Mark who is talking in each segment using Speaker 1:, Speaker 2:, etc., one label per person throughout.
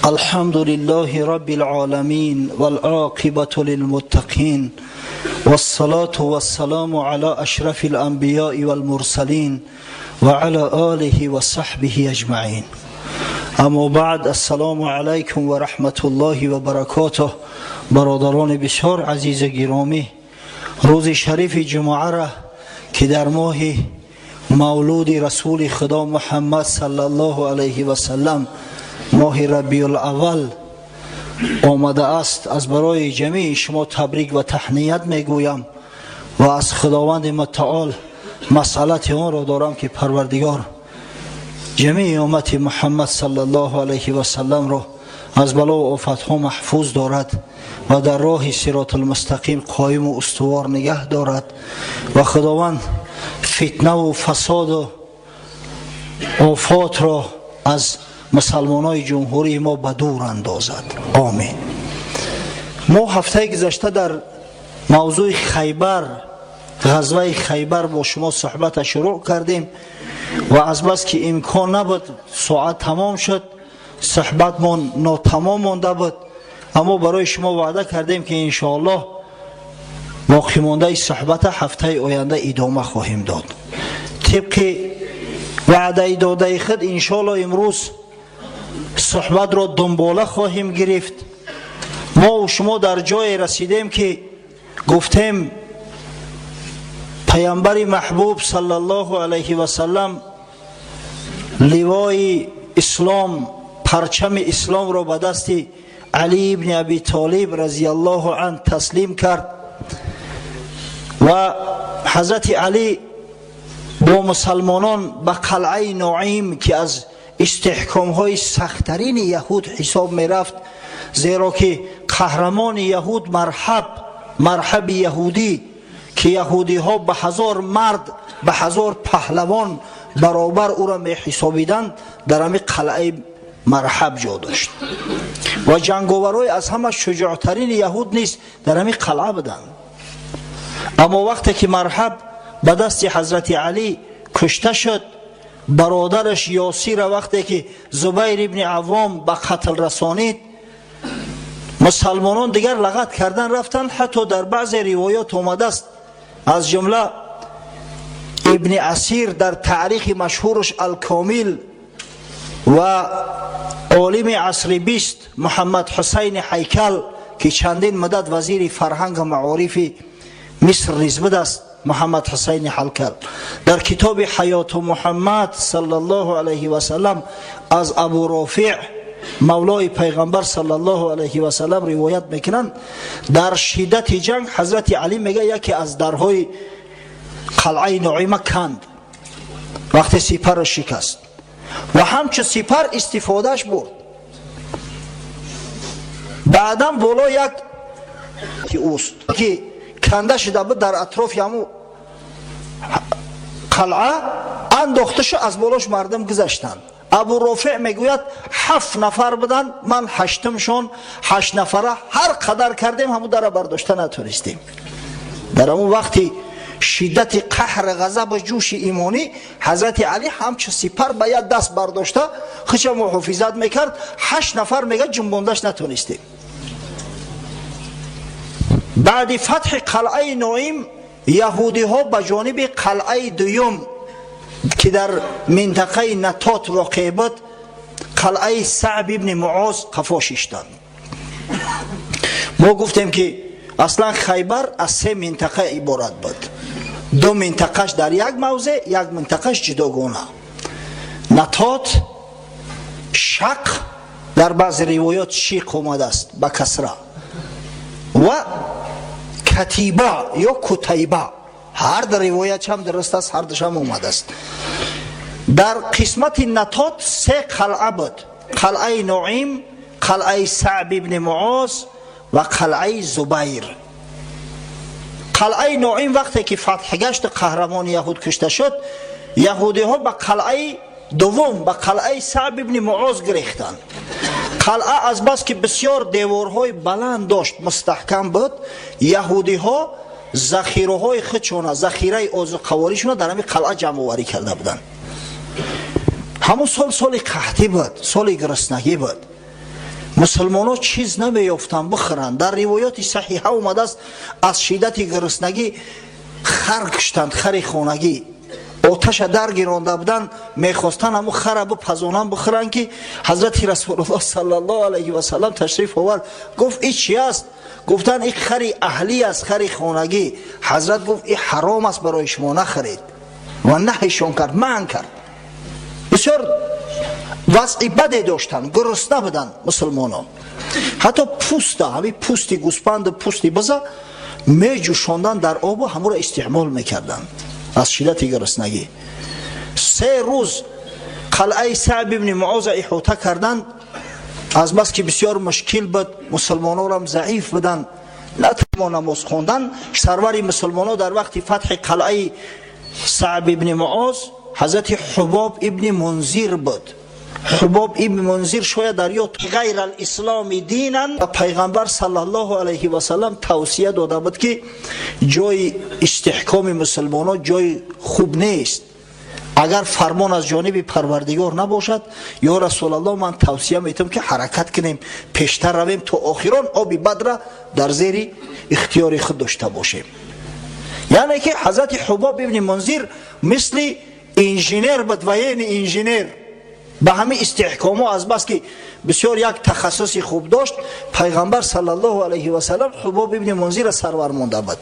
Speaker 1: الحمد لله رب العالمين والعاقبة للمتقين والصلاة والسلام على أشرف الأنبياء والمرسلين وعلى آله وصحبه أجمعين. أما بعد، السلام عليكم ورحمة الله وبركاته. برادران بسیار عزیز گرامی، روز شریف جمعه را که در ماه مولود رسول خدا محمد صلی الله علیه و سلم، ماه ربیع الاول آمده است، از برای جمیع شما تبریک و تهنیت میگویم و از خداوند متعال مسئلت آن را دارم که پروردگار جمیع امت محمد صلی الله علیه و سلم را از بلا و آفتها محفوظ دارد و در راه صراط المستقیم قایم و استوار نگه دارد و خداوند فتنه و فساد و آفات را از مسلمان جمهوری ما به دور اندازد. آمین. ما هفته گذشته در موضوع خیبر، غزوه خیبر با شما صحبت شروع کردیم و از بس که امکان نبود، ساعت تمام شد، صحبت ما ناتمام مانده بود، اما برای شما وعده کردیم که انشاءالله باقی مانده صحبت هفته آینده ادامه خواهیم داد. طبق وعده داده خود، انشاءالله امروز صحبت را دنباله خواهیم گرفت. ما و شما در جای رسیدیم که گفتیم پیامبر محبوب صلی الله علیه و سلم لوای اسلام، پرچم اسلام را به دست علی ابن ابی طالب رضی الله عنه تسلیم کرد و حضرت علی با مسلمانان به قلعه نعیم که از استحکام های سختترین یهود حساب می رفت، زیرا که قهرمان یهود مرحب، مرحب یهودی که یهودی ها به 1000 مرد، به 1000 پهلوان برابر او را می حسابیدند، در همی قلعه مرحب جا داشت و جنگاورای از همه شجاعترین یهود نیز در همی قلعه بودند. اما وقتی که مرحب به دست حضرت علی کشته شد، برادرش یاسیر وقتی که زبیر ابن عوام به قتل رسانید، مسلمانان دیگر لغت کردن رفتن. حتی در بعض روایات آمده است، از جمله ابن اسیر در تاریخ مشهورش الکامل و عالم عصر 20 محمد حسین حیکل که چندین مدت وزیر فرهنگ و معارف مصر نیز بوده است، محمد حسین حیکل در کتاب حیات محمد صلی الله علیه و سلم از ابو رافع مولای پیغمبر صلی الله علیه و سلم روایت میکنند، در شدت جنگ حضرت علی میگه یکی از درهای قلعه نعیمه کند وقتی سپر شکست و همچه سپر استفادهش برد. بعدا بالا یک که اوست که کنده شده بود، در اطراف همو قلعه انداخته شد، از بالاش مردم گذشتند. ابو رافع میگوید هفت نفر بودن، من هشتمشون. هشت نفره هر قدر کردیم، همون در برداشته نتونستیم. در همون وقتی شدت قهر، غضب و جوش ایمانی، حضرت علی همچه سپر به یک دست برداشته خودش محافظت میکرد. هشت نفر میگه جنبوندش نتونستیم. بعد فتح قلعه نعیم، یهودی ها به جانب قلعه دوم که در منطقه نتات واقع بود، قلعه سعب ابن معاذ، قفا شیشتند. ما گفتیم که اصلا خیبر از سه منطقه عبارت بود: دو منطقهش در یک موضع، یک منطقهش جداگانه. نتات، شق، در بعض روایات شیق آمده است به کسره، و کتیبه یا کتیبه. هر در روایت هم درست است، هر دوش هم اومده است. در قسمت نتات سه قلعه بود: قلعه نعیم، قلعه سعب ابن معاذ و قلعه زبیر. قلعه نعیم وقتی که فتح گشت، قهرمان یهود کشته شد، یهودی ها به قلعه دوم، به قلعه سعب ابن معاذ گریختند. قلعه از بس که بسیار دیوارهای بلند داشت، مستحکم بود، یهودی ها ذخیره های خودشون، ذخیره آذوقه‌واریشون در همین قلعه جمع آوری کرده بودند. همون سال، سال قحطی بود، سال گرسنگی بود. Мусулмонҳо чиз намеёфтанд бихӯранд. Дар ривоёти саҳиҳа омадааст, аз шиддати гуруснагӣ хар куштанд, хари хонагӣ. Оташа даргиронда буданд, мехостанд ҳамун хара бипазонанд, бихӯранд, ки ҳазрати Расулуллоҳ саллаллоҳу алайҳи васаллам ташриф овард. Гуфт: ин чи аст? Гуфтанд: ин хари аҳлӣ аст, хари хонагӣ. Ҳазрат гуфт: ин ҳаром аст барои шумо, нахӯред. Ва наҳйшон кард, манъ кард. Бисёр вазъи баде доштанд, гурусна буданд мусулмонон. Ҳатто пӯста, ҳамин пӯсти гӯспанду пӯсти биза меҷӯшонданд дар обу ҳамуро истеъмол мекарданд аз шиддати гуруснагӣ. 3 рӯз қалъаи Саъб ибни Муоза иҳота карданд. Аз бас ки бисёр мушкил буд, мусулмонорам заиф буданд, на танҳо намоз хондан. Сарвари мусулмонон дар вақти фатҳи қалъаи Саъб ибни Муоз ҳазрати Ҳубоб ибни Мунзир буд. Ҳубоб ибни Мунзир шояд дар ёд غير الإسلام دينا. Ва Пайғамбар саллаллоҳу алайҳи васаллам тавсия дода буд, ки ҷои истиҳкоми мусулмонон ҷои хуб нест, агар фармон аз ҷониби Парвардигор набошад. Ё Расулаллоҳ, ман тавсия метавам, ки ҳаракат кунем, пештар равем, то охирон оби Бадра дар зери ихтиёри худ дошта бошем. Яъне ки ҳазрати Ҳубоб ибни Мунзир мисли инженер буд, военный инженер. Ба ҳамин истиҳкомо аз бас ки бисёр як тахассуси хуб дошт, Пайғамбар саллаллоҳу алайҳи васаллам Ҳубоб ибни Мунзира сарвар монда буд.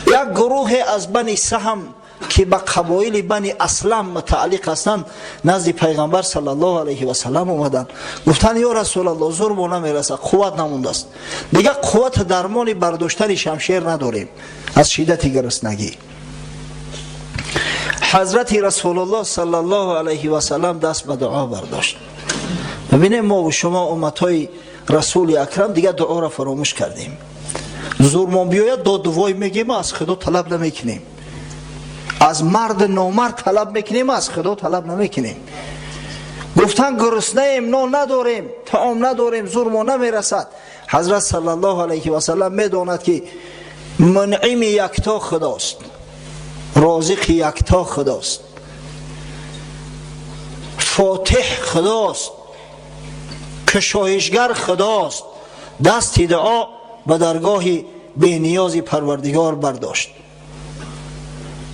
Speaker 1: Як гурӯҳе аз Бани Саҳм, ки ба қабоили Бани Аслам мутааллиқ ҳастанд, назди Пайғамбар саллаллоҳу алайҳи васаллам омаданд. Гуфтанд: ё Расулаллоҳ, зӯрмо намерасад, қувват намондааст, дигар қуввати дармони бардоштани шамшер надорем аз шиддати гуруснагӣ. Ҳазрати Расулуллоҳ саллаллоҳу алайҳи васаллам даст ба дуо бардошт. Бибинем, мо шумо умматҳои Расули Акрам дигар дуоро фаромӯш кардем. Зурмон биёяд, додувой мегем, аз Худо талаб намекунем. Аз марди номард талаб мекунем, аз Худо талаб намекунем. Гуфтан: гуруснаем, нон надорем, таом надорем, зурмо намерасад. Ҳазрат саллаллоҳу алайҳи васаллам медонад, ки мунъими якто Худост, розиқи якто Худост, фотиҳ Худост, кушоишгар Худост. Дасти дуо ба даргоҳи бениёзи Парвардигор бардошт.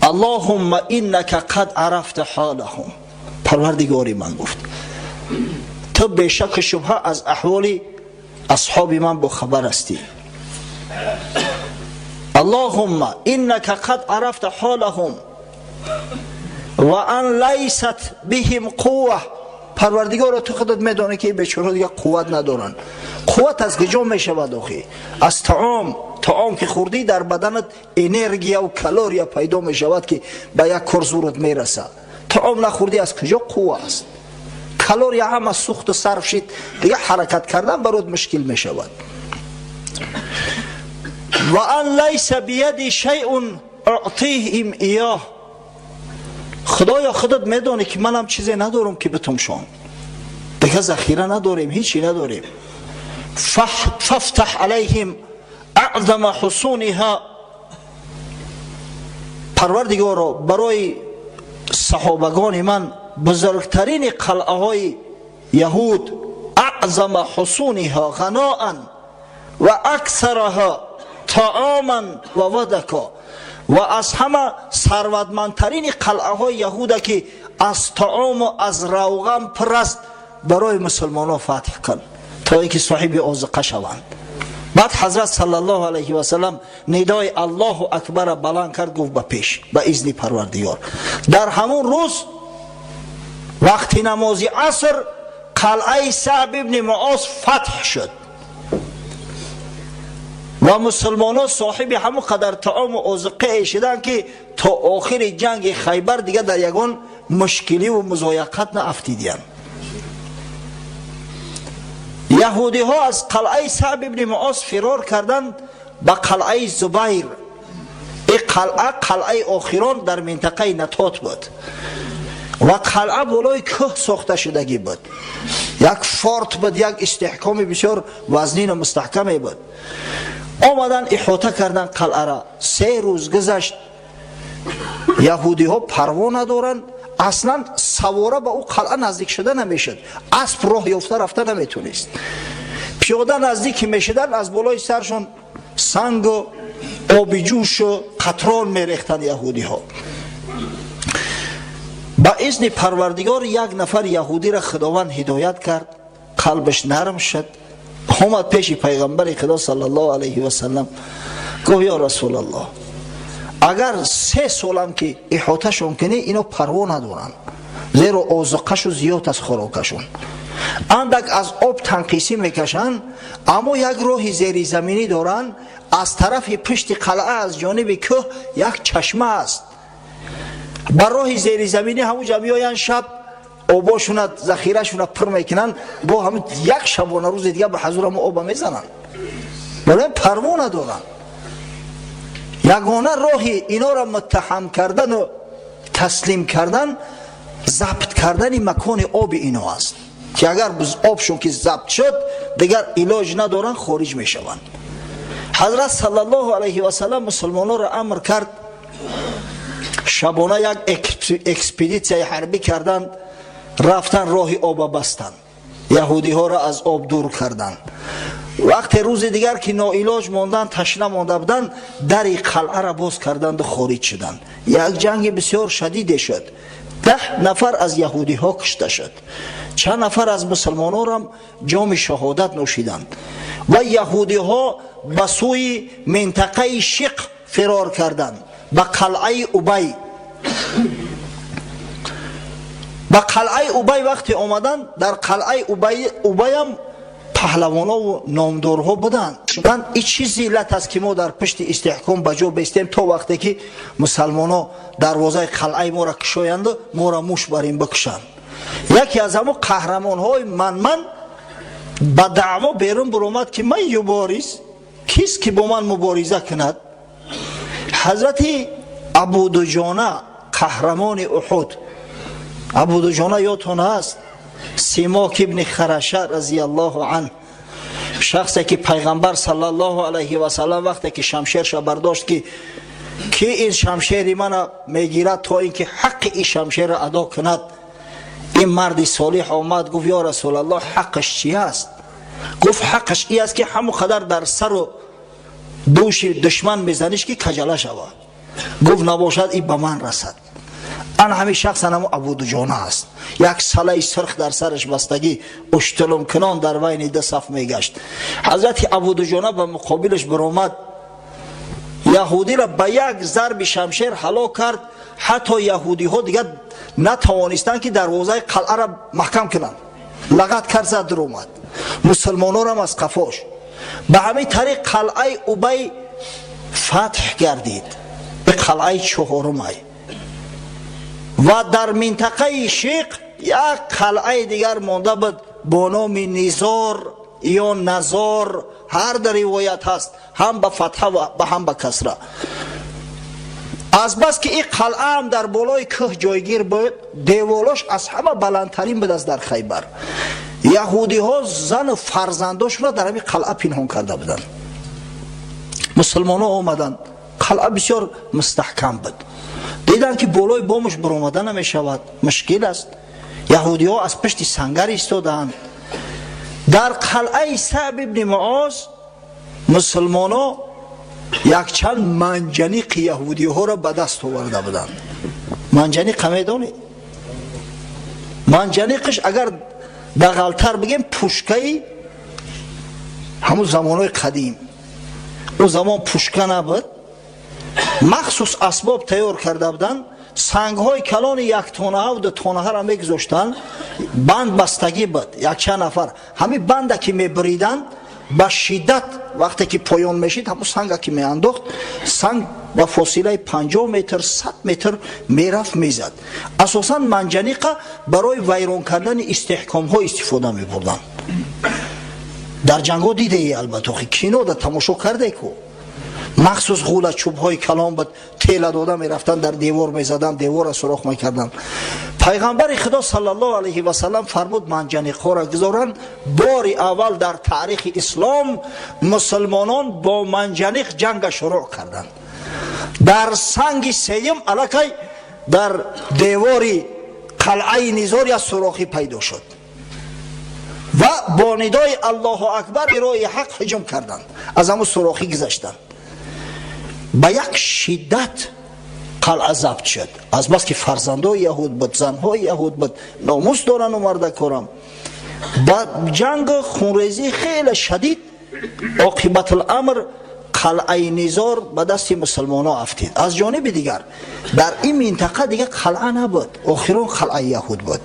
Speaker 1: اللهم إنك قد عرفت حالهم. Парвардигори ман, гуфт, ту бешаку шубҳа аз аҳволи асҳоби ман бохабар ҳастӣ. اللهم إنك قد عرفت حالهم وأن ليست بهم قوة. Парвардигоро, ту худат медонӣ, ки бечораҳо дигар қувват надоранд. Қувват аз куҷо мешавад охӣ? Аз таом. Таом ки хӯрдӣ, дар баданат энергияву калория пайдо мешавад, ки ба як кор зурат мерасад. Таом нахӯрдӣ, аз куҷо қувва аст? Калория ҳама сӯхту сарф шид, дигар ҳаракат кардан барот мушкил мешавад. وأن ليس بيدي شيء أعطيهم إياه. Худоё, худат медонӣ, ки манам чизе надорам, ки битумшон, дигар захира надорем, ҳичи надорем. فافتح عليهم أعظم حصونها. Парвардигоро, барои саҳобагони ман бузургтарини қалъаҳои яҳуд, أعظم حصونها غناء وأكثرها طعاما وودكا, ва аз ҳама сарватмандтарини қалъаҳои яҳуда, ки аз таому аз равған пур аст, барои мусулмонон фатҳ кун, то ин ки соҳиби озиқа шаванд. Баъд ҳазрат саллаллоҳу алайҳи васаллам нидои Аллоҳу акбара баланд кард, гуфт: ба пеш, ба изни Парвардигор. Дар ҳамун рӯз вақти намози аср қалъаи Саъб ибни Муоз фатҳ шуд ва мусулмонон соҳиби ҳамон қадар таому озиқае шуданд, ки то охири ҷанги Хайбар дигар дар ягон мушкиливу музояқат наафтидиянд. Яҳудиҳо аз қалъаи Саъб ибни Муоз фирор карданд ба қалъаи Зубайр. Ин қалъа қалъаи охирон дар минтақаи Натот буд ва қалъа болои кӯҳ сохта шудагӣ буд. Як форт буд, як истиҳкоми бисёр вазнину мустаҳкаме буд. Омадан, иҳота кардан қалъара. 3 рӯз гузашт, яҳудиҳо парво надоранд. Аслан савора ба ӯ қалъа наздик шуда намешуд, асп роҳ ёфта рафта наметонист. Пиёда наздик мешиданд, аз болои саршон сангу оби ҷӯшу қатрон мерехтанд яҳудиҳо. Ба изни Парвардигор як нафар яҳудиро Худованд ҳидоят кард, қалбаш нарм шуд, омад пеши пайғамбари Худо саллаллоҳу алайҳи васаллам, гуфт: ё Расулаллоҳ, агар 3 солам ки иҳоташон кунӣ, ино парво надоранд, зеро озуқашу зиёд аст, хӯрокашон андак, аз об танқисӣ мекашанд, аммо як роҳи зеризаминӣ доранд. Аз тарафи пушти қалъа, аз ҷониби кӯҳ як чашма аст. Ба роҳи зеризаминӣ ҳамуҷа меоянд, шаб обошуна, захирашуна пур мекунанд, бо ҳамн як шабона рӯзи дигар ба ҳазур ҳамо оба мезананд, вале парво надоранд. Ягона роҳи инора муттаҳам кардану таслим кардан забт кардани макони оби ино аст, ки агар обшон ки забт шуд, дигар илоҷ надоранд, хориҷ мешаванд. Ҳазрат саллаллоҳу алайҳи васаллам мусулмононро амр кард, шабона як экспедитсияи ҳарбӣ карданд, рафтан, роҳи оба бастанд, яҳудиҳоро аз об дур карданд. Вақте рӯзи дигар ки ноилоҷ монданд, ташна монда буданд, дари қалъаро боз карданду хориҷ шуданд. Як ҷанги бисёр шадиде шуд, 10 нафар аз яҳудиҳо кушта шуд, чанд нафар аз мусулмононам ҷоми шаҳодат нӯшиданд ва яҳудиҳо ба сӯи минтақаи Шиқ фирор карданд, ба қалъаи Убай. Ба қалъаи Убай вақте омаданд, дар қалъаи Убайам паҳлавонову номдорҳо буданд. И чӣ зиллат аст, ки мо дар пушти истиҳком ба ҷо бестем, то вақте ки мусалмоно дарвозаи қалъаи моро кушоянду моро муш барин бикушанд. Яке аз ҳамон қаҳрамонҳои манман ба даъво берун буромад, ки ман юбориз, кист ки бо ман мубориза кунад? Ҳазрати Абудуҷона, қаҳрамони Уҳуд. Абудуҷона ёдтон ҳаст? Симок ибни Хараша разияллоҳу анҳ, шахсе ки пайғамбар саллаллоҳу алайҳи васаллам вақте ки шамшерша бардошт, ки ин шамшери мана мегирад, то ин ки ҳаққи ин шамшерро адо кунад? Ин марди солиҳ омад, гуфт: ё Расулаллоҳ, ҳаққаш чи аст? Гуфт: ҳаққаш и аст, ки ҳамон қадар дар сару дӯши душман мезаниш, ки каҷала шавад. Гуфт: набошад, и ба ман расад. Ан ҳамин шахс анамо Абудуҷона аст. Як салаи сурх дар сараш бастагӣ, уштулумкунон дар байни ду саф мегашт. Ҳазрати Абудуҷона ба муқобилаш биромад, яҳудиро ба як зарби шамшер ҳалок кард. Ҳатто яҳудиҳо дигар натавонистанд, ки дарвозаи қалъаро маҳкам кунанд. Лағат кард, зад, дуромад, мусулмонорам аз қафош. Ба ҳамин тариқ қалъаи Убай фатҳ гардид, қалъаи чоҳорумай. Ва дар минтақаи Шиқ як қалъаи дигар монда буд бо номи Низор ё Назор, ҳар дар ривоят ҳаст, ҳам ба фатҳа ва ҳам ба касра. Азбаски ин қалъаам дар болои кӯҳ ҷойгир буд, деволош аз ҳама баландтарин буд аз дар Хайбар, яҳудиҳо зану фарзандошонро дар ҳамин қалъа пинҳон карда буданд. Мусулмонҳо омаданд, қалъа бисёр мустаҳкам буд, диданд, ки болои бомаш баромада намешавад, мушкил аст, яҳудиҳо аз пушти сангар истодаанд. Дар қалъаи Саъб ибни Муоз мусулмонҳо якчанд манҷаниқи яҳудиҳоро ба даст оварда буданд. Манҷаниқа медонед? Манҷаниқиш, агар дағалтар бигем, пушкаи ҳамун замонҳои қадим. Ӯ замон пушка набуд, махсус асбоб тайёр карда буданд, сангҳои калони яктонаҳа дутонаҳаро мегузоштанд, банд бастагӣ буд. Якчанд нафар ҳамин банда ки мебуриданд ба шиддат, вақте ки поён мешид, ҳамун санга ки меандохт, санг ба фосилаи 50 метр, 100 метр мерафт, мезад. Асосан манҷаниқа барои вайрон кардани истиҳкомҳо истифода мебурданд дар ҷангҳо. Дидаи, албатта, кинода тамошо карде ку, махсус ғула чӯбҳои калон буд, тела дода мерафтанд, дар девор мезаданд, деворро сурох мекарданд. Пайғамбари Худо саллаллоҳу алайҳи васаллам фармуд, манҷаниқҳоро гузоранд. Бори аввал дар таърихи ислом мусулмонон бо манҷаниқ ҷанга шурӯъ карданд. Дар санги сеюм аллакай дар девори қалъаи Низор як сурохӣ пайдо шуд ва Бо нидои Аллоҳу акбар роҳи ҳақ ҳуҷум карданд, аз ҳамун сурохӣ гузаштанд. Ба як шиддат қалъа забт шуд, аз бас ки фарзандои яҳуд буд, занҳои яҳуд буд, номус дорану мардакорам. Ба ҷангу хунрезӣ хеле шадид оқибатуламр қалъаи Низор ба дасти мусулмонҳо афтид. Аз ҷониби дигар дар ин минтақа дигар қалъа набуд, охирон қалъаи яҳуд буд.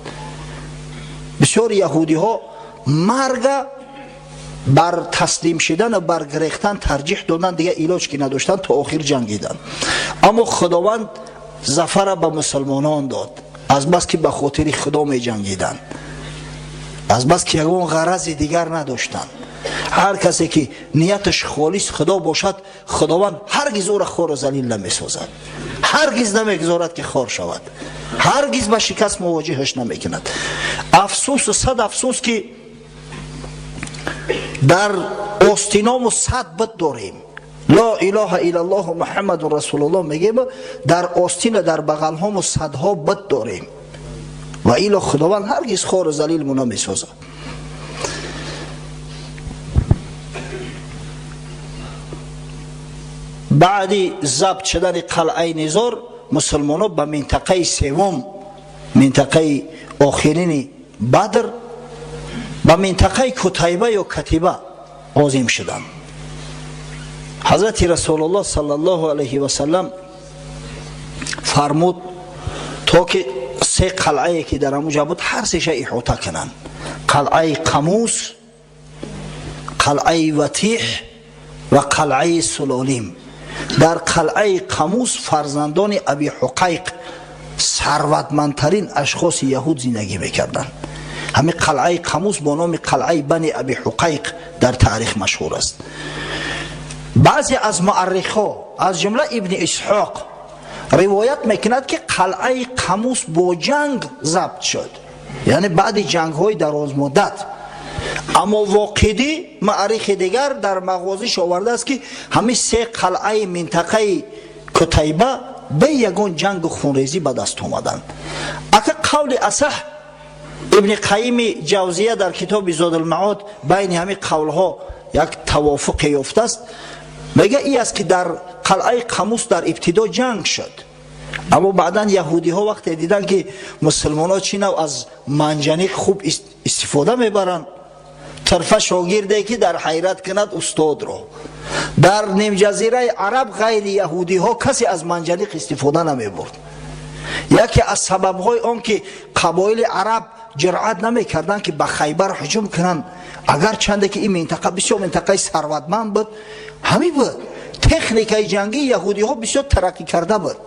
Speaker 1: Бисёри яҳудиҳо марга бар таслим шудан ва бар гирехтан тарҷиҳ доданд, дигар илоҷ ки надоштанд, то охир ҷангиданд. Аммо Худованд зафара ба мусулмонон дод, аз бас ки ба хотири Худо меҷангиданд, аз бас ки ягон ғарази дигар надоштанд. Ҳар касе ки нияташ холис Худо бошад, Худованд ҳаргиз ӯро хору залил намесозад, ҳаргиз намегузорад ки хор шавад, ҳаргиз ба шикаст мувоҷиҳаш намекунад. Афсӯсу сад афсӯс ки дар остиному сад бит дорем, ло илоҳа иллаллоҳу муҳаммадун расулуллоҳ мегӯем, дар остина дар бағалҳому садҳо бит дорем ва ило Худованд ҳаргиз хору залилму намесозад. Баъди забт шудани қалъаи Низор мусулмонҳо ба минтақаи севум, минтақаи охирини Бадр, ба минтақаи Кутайба ё Катиба озим шуданд. Ҳазрати Расулуллоҳ саллаллоҳу алайҳи васаллам фармуд то ки се қалъае ки дар ҳамуҷа буд ҳар сеша иҳота кунанд: қалъаи Қамус, қалъаи Ватиҳ ва қалъаи Сулолим. Дар қалъаи Қамус фарзандони Аби Ҳуқайқ, сарватмандтарин ашхоси яҳуд, зиндагӣ мекарданд. Ҳамин қалъаи Қамус бо номи қалъаи Бани Аби Ҳуқайқ дар таърих машҳур аст. Баъзе аз муаррихҳо, аз ҷумла Ибни Исҳоқ, ривоят мекунад ки қалъаи Қамус бо ҷанг забт шуд, яъне баъди ҷангҳои дарозмуддат. Аммо Воқидӣ, муаррихи дигар, дар мағозиш овардааст ки ҳамин се қалъаи минтақаи Кутайба бе ягон ҷангу хунрезӣ ба даст омаданд. Ака қавли асаҳ, Ибни Қайими Ҷавзия дар китоби Зодулмаод байни ҳамин қавлҳо як тавофуқе ёфтааст, мега ин аст ки дар қалъаи Қамус дар ибтидо ҷанг шуд, аммо баъдан яҳудиҳо вақте диданд ки мусулмонҳо чӣ нав аз манҷаниқ хуб истифода мебаранд, тарфа шогирде ки дар ҳайрат кунад устодро, дар нимҷазираи араб ғайри яҳудиҳо касе аз манҷаниқ истифода намебурд. Яке аз сабабҳои он ки қабоили араб ҷуръат намекарданд ки ба Хайбар ҳуҷум кунанд, агарчанде ки ин минтақа бисёр минтақаи сарватманд буд, ҳамин буд: техникаи ҷангии яҳудиҳо бисёр тараққӣ карда буд.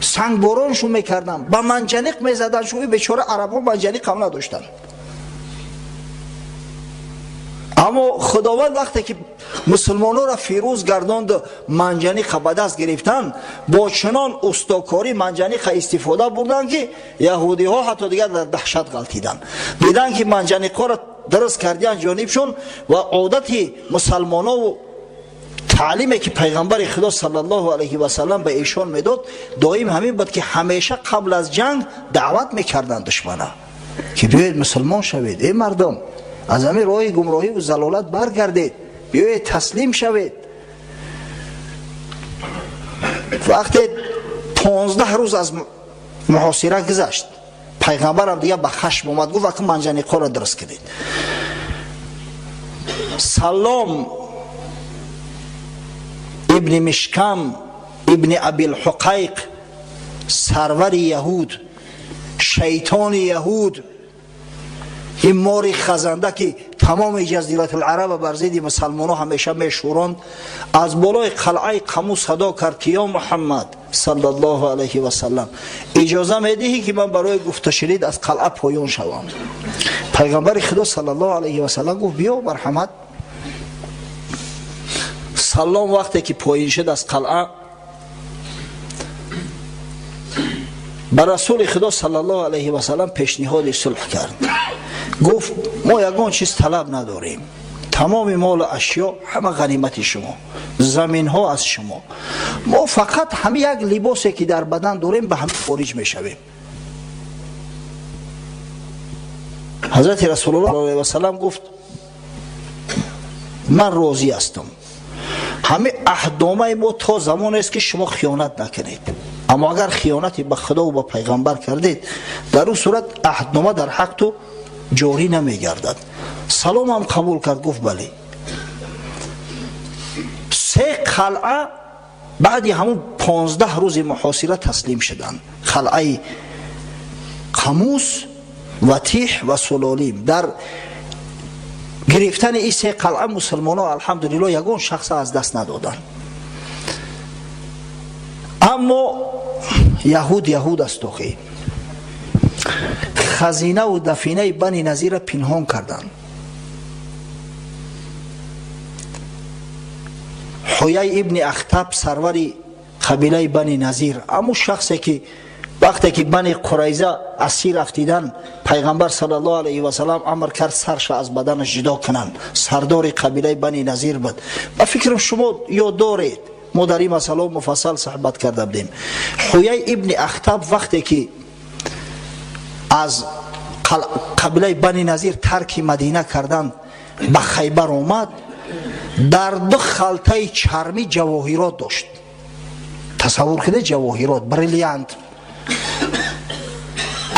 Speaker 1: Сангбороншон мекарданд, ба манҷаниқ мезаданд, шуи бечора арабҳо манҷаниқ ҳам надоштанд. Аммо Худованд вақте ки мусулмонҳоро фирӯз гардонду манҷаниқа ба даст гирифтанд, бо чунон устокорӣ манҷаниқа истифода бурданд ки яҳудиҳо ҳатто дигар дар даҳшат ғалтиданд. Диданд ки манҷаниқҳоро дуруст кардиянд ҷонибшон ва одати мусалмонову таълиме ки пайғамбари Худо саллаллоҳу алайҳи васаллам ба эшон медод, доим ҳамин буд ки ҳамеша қабл аз ҷанг даъват мекарданд душмана ки биёед мусулмон шавед, эй мардум, аз ҳамин роҳи гумроҳиву залолат баргардед, биёед таслим шавед. Вақте 15 рӯз аз муҳосира гузашт, пайғамбарам дигар ба хашм омад, гуфт: вақт манҷаниқҳоро дуруст кунед. Салом ибни Мишкам ибни Абилҳуқайқ, сарвари яҳуд, шайтони яҳуд, ин мори хазанда ки тамоми ҷазиратулараба бар зидди мусалмонҳо ҳамеша мешӯронд, аз болои қалъаи Қамус садо кард ки: ё Муҳаммад саллаллоҳу алайҳи васаллам, иҷоза медиҳӣ ки ман барои гуфташунид аз қалъа поён шавам? Пайғамбари Худо саллаллоҳу алайҳи васаллам гуфт: биё, марҳамат. Салом вақте ки поин шуд аз қалъа, ба Расули Худо саллаллоҳу алайҳи васаллам пешниҳоди сулҳ кард, гуфт: мо ягон чиз талаб надорем, тамоми молу ашё ҳама ғанимати шумо, заминҳо аз шумо, мо фақат ҳами як либосе ки дар бадан дорем, ба ҳамин хориҷ мешавем. Ҳазрати Расулуллоҳ алайҳи васаллам гуфт: ман розӣ ҳастам, ҳамин аҳдномаи мо то замонест ки шумо хиёнат накунед, аммо агар хиёнате ба Худо ва ба пайғамбар кардед, дар он сурат аҳднома дар ҳақ ту ҷорӣ намегардад. Салом ҳам қабул кард, гуфт бале. Се қалъа баъди ҳамун 15 рӯзи муҳосира таслим шуданд: қалъаи Қамус, Ватиҳ ва Сулолим. Дар гирифтани ин се қалъа мусулмонон, алҳамдулилло, ягон шахса аз даст надоданд. Аммо яҳуд яҳуд аст, охи хазинаву дафинаи Бани Назира пинҳон карданд. Ҳуяй ибни Ахтаб, сарвари қабилаи Бани Назир, аммо шахсе ки вақте ки Бани Қурайза асир афтидан, пайғамбар саллаллоҳу алайҳи васаллам амр кард сарша аз баданаш ҷудо кунанд, сардори қабилаи Бани Назир буд. Ба фикрам, шумо ёд доред, мо дар ин масъала муфассал суҳбат карда будем. Ҳуяй ибни Ахтаб вақте ки аз қабилаи Бани Назир тарки Мадина карданд, ба Хайбар омад, дар ду халтаи чармӣ ҷавоҳирот дошт. Тасаввур кунед, ҷавоҳирот, бриллиант,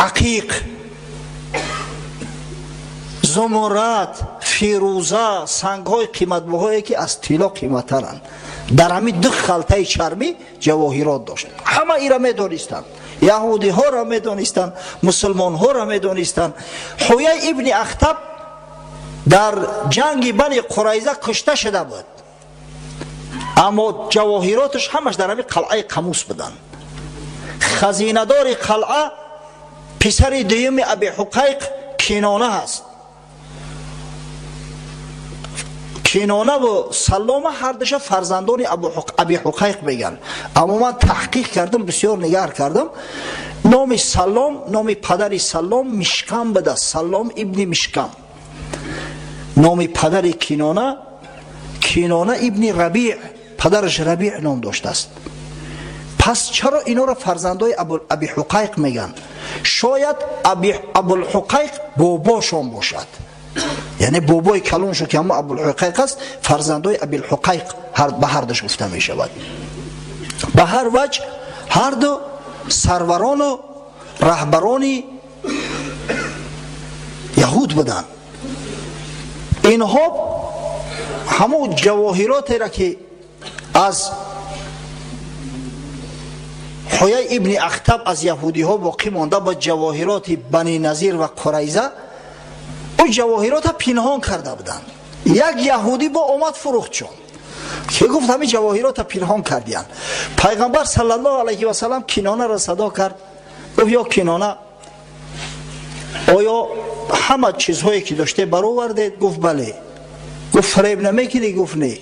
Speaker 1: ақиқ, зумурат, фирӯза, сангҳои қиматбаҳое ки аз тилло қиматтаранд. Дар ҳамин ду халтаи чармӣ ҷавоҳирот дошт. Ҳама ира медонистанд, яҳудиҳоро медонистанд, мусулмонҳоро медонистанд. Ҳуяй ибни Ахтаб дар ҷанги Бани Қурайза кушта шуда буд, аммо ҷавоҳироташ ҳамаш дар ҳамин қалъаи Қамус буданд. Хазинадори қалъа писари дуюми Аби Ҳуқайқ Кинона ҳаст. Кинонаву Саллома ҳардуша фарзандони Аби Ҳуқайқ мегӯянд, аммо ман таҳқиқ кардам, бисёр нигаҳ кардам, номи Саллом, номи падари Саллом Мишкам будааст, Саллом ибни Мишкам. Номи падари Кинона, Кинона ибни Рабиъ, падараш Рабиъ ном доштааст. Пас чаро инора фарзандои Аби Ҳуқайқ мегӯянд? Шояд Абулҳуқайқ бобошон бошад, яъне бобои калоншо ки ҳамо Абулҳуқайқ аст, фарзандои Абилҳуқайқ ба ҳардуш гуфта мешавад. Ба ҳар ваҷ, ҳарду сарварону раҳбарони яҳуд буданд. Инҳо ҳамон ҷавоҳиротеро ки аз Ҳуяй ибни Ахтаб аз яҳудиҳо боқӣ монда бо ҷавоҳироти Бани Назир ва Қурайза, ӯ ҷавоҳирота пинҳон карда буданд. Як яҳудӣ бо омад, фурӯхтшон, ки гуфт ҳамин ҷавоҳирота пинҳон кардиянд. Пайғамбар саллаллоҳу алайҳи васаллам Кинонаро садо кард, гуфт: ё Кинона, оё ҳама чизҳое ки доште баровардед? Гуфт: бале. Гуфт: фиреб намекунӣ? Гуфт: не.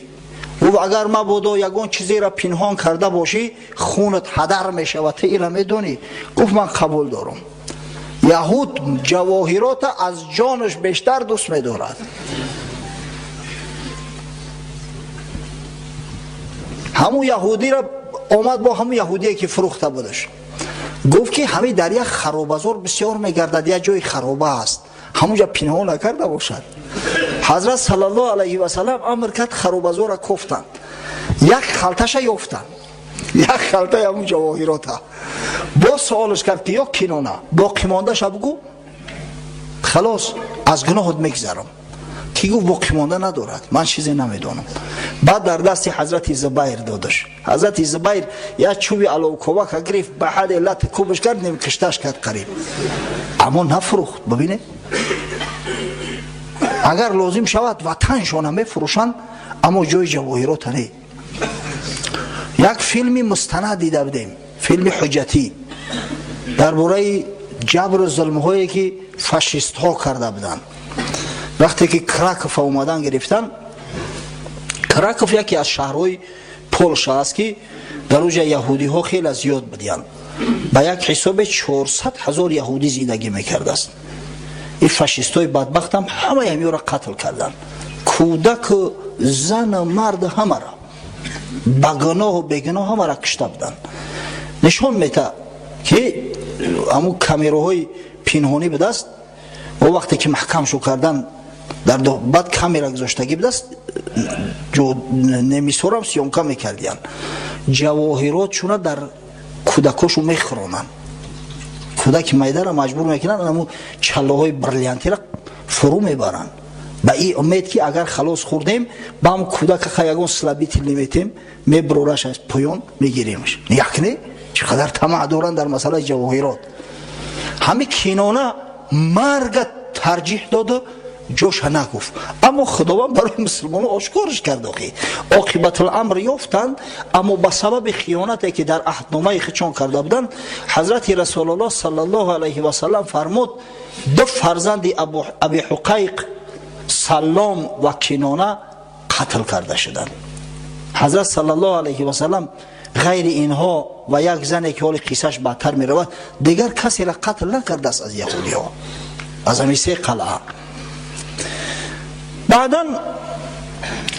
Speaker 1: Гуфт: агар мабодо ягон чизеро пинҳон карда бошӣ, хунат ҳадар мешавад, ту ира медонӣ. Гуфт: ман қабул дорам. Яҳуд ҷавоҳирота аз ҷонаш бештар дӯст медорад. Ҳамун яҳудиро омад, бо ҳамун яҳудие ки фурӯхта будаш, гуфт ки ҳамин дар як харобазор бисёр мегардад, як ҷои хароба аст, ҳамунҷа пинҳон накарда бошад. Ҳазрат саллаллоҳу алайҳи васаллам амр кард, харобазора кофтанд, як халташа ёфтанд, як халтаи ҳамун ҷавоҳирота. Боз суолш кард ки ё Кинона, боқимондаша бугӯ, халос, аз гуноҳот мегзарам. Ки гуфт: боқимонда надорад, ман чизе намедонам. Баъд дар дасти ҳазрати Зубайр додаш. Ҳазрати Зубайр як чӯби аловковака гирифт, ба ҳаде лат кубаш кард, нимкишташ кард қариб, аммо нафурӯхт. Бибинед, агар лозим шавад, ватаншона мефурӯшанд, аммо ҷои ҷавоҳирота не. Як филми мустанад дида будем, филми ҳуҷҷатӣ дар бораи ҷабру зулмҳое ки фашистҳо карда буданд. Вақте ки Краков омадан гирифтан, Краков яке аз шаҳрҳои Полша аст, ки дар оҷа яҳудиҳо хеле зиёд будиянд, ба як ҳисобе 400 ҳазор яҳудӣ зиндагӣ мекардааст. Ин фашистҳои бадбахтам ҳамаи ҳамиёро қатл карданд, кӯдаку зану мард ҳамаро, ба гуноҳу бегуноҳ ҳамаро кушта буданд. Нишон мета ки ҳамун камераҳои пинҳонӣ будааст. О вақте ки маҳкам шу кардан, дар баъд камера гузоштагӣ будаст, немисорам съёмка мекардиян. Ҷавоҳиротшуна дар кӯдакошу мехӯронанд. Кӯдаки майдара маҷбур мекунанд, аму чаллоҳои бриллиантира фурӯ мебаранд, ба ин умед ки агар халос хӯрдем, ба ҳам кӯдака ха ягон слабительный метем, меброраш, аз поён мегиремаш. Якне чӣ қадар тамаъ доранд дар масъалаи ҷавоҳирот. Ҳами Кинона марга тарҷиҳ доду ҷоша нагуфт, аммо Худованд барои мусулмонон ошкорш кард. Охи оқибатуламр ёфтанд, аммо ба сабаби хиёнате ки дар аҳдномаи худшон карда буданд, ҳазрати Расулуллоҳ саллаллоҳу алайҳи васаллам фармуд: ду фарзанди Аби Ҳуқайқ, Саллом ва Кинона, қатл карда шуданд. Ҳазрат саллаллоҳу алайҳи васаллам ғайри инҳо ва як зане ки ҳоли қиссаш баъдтар меравад, дигар касеро қатл накардааст аз яҳудиҳо, аз ҳамин се қалъа. Баъдан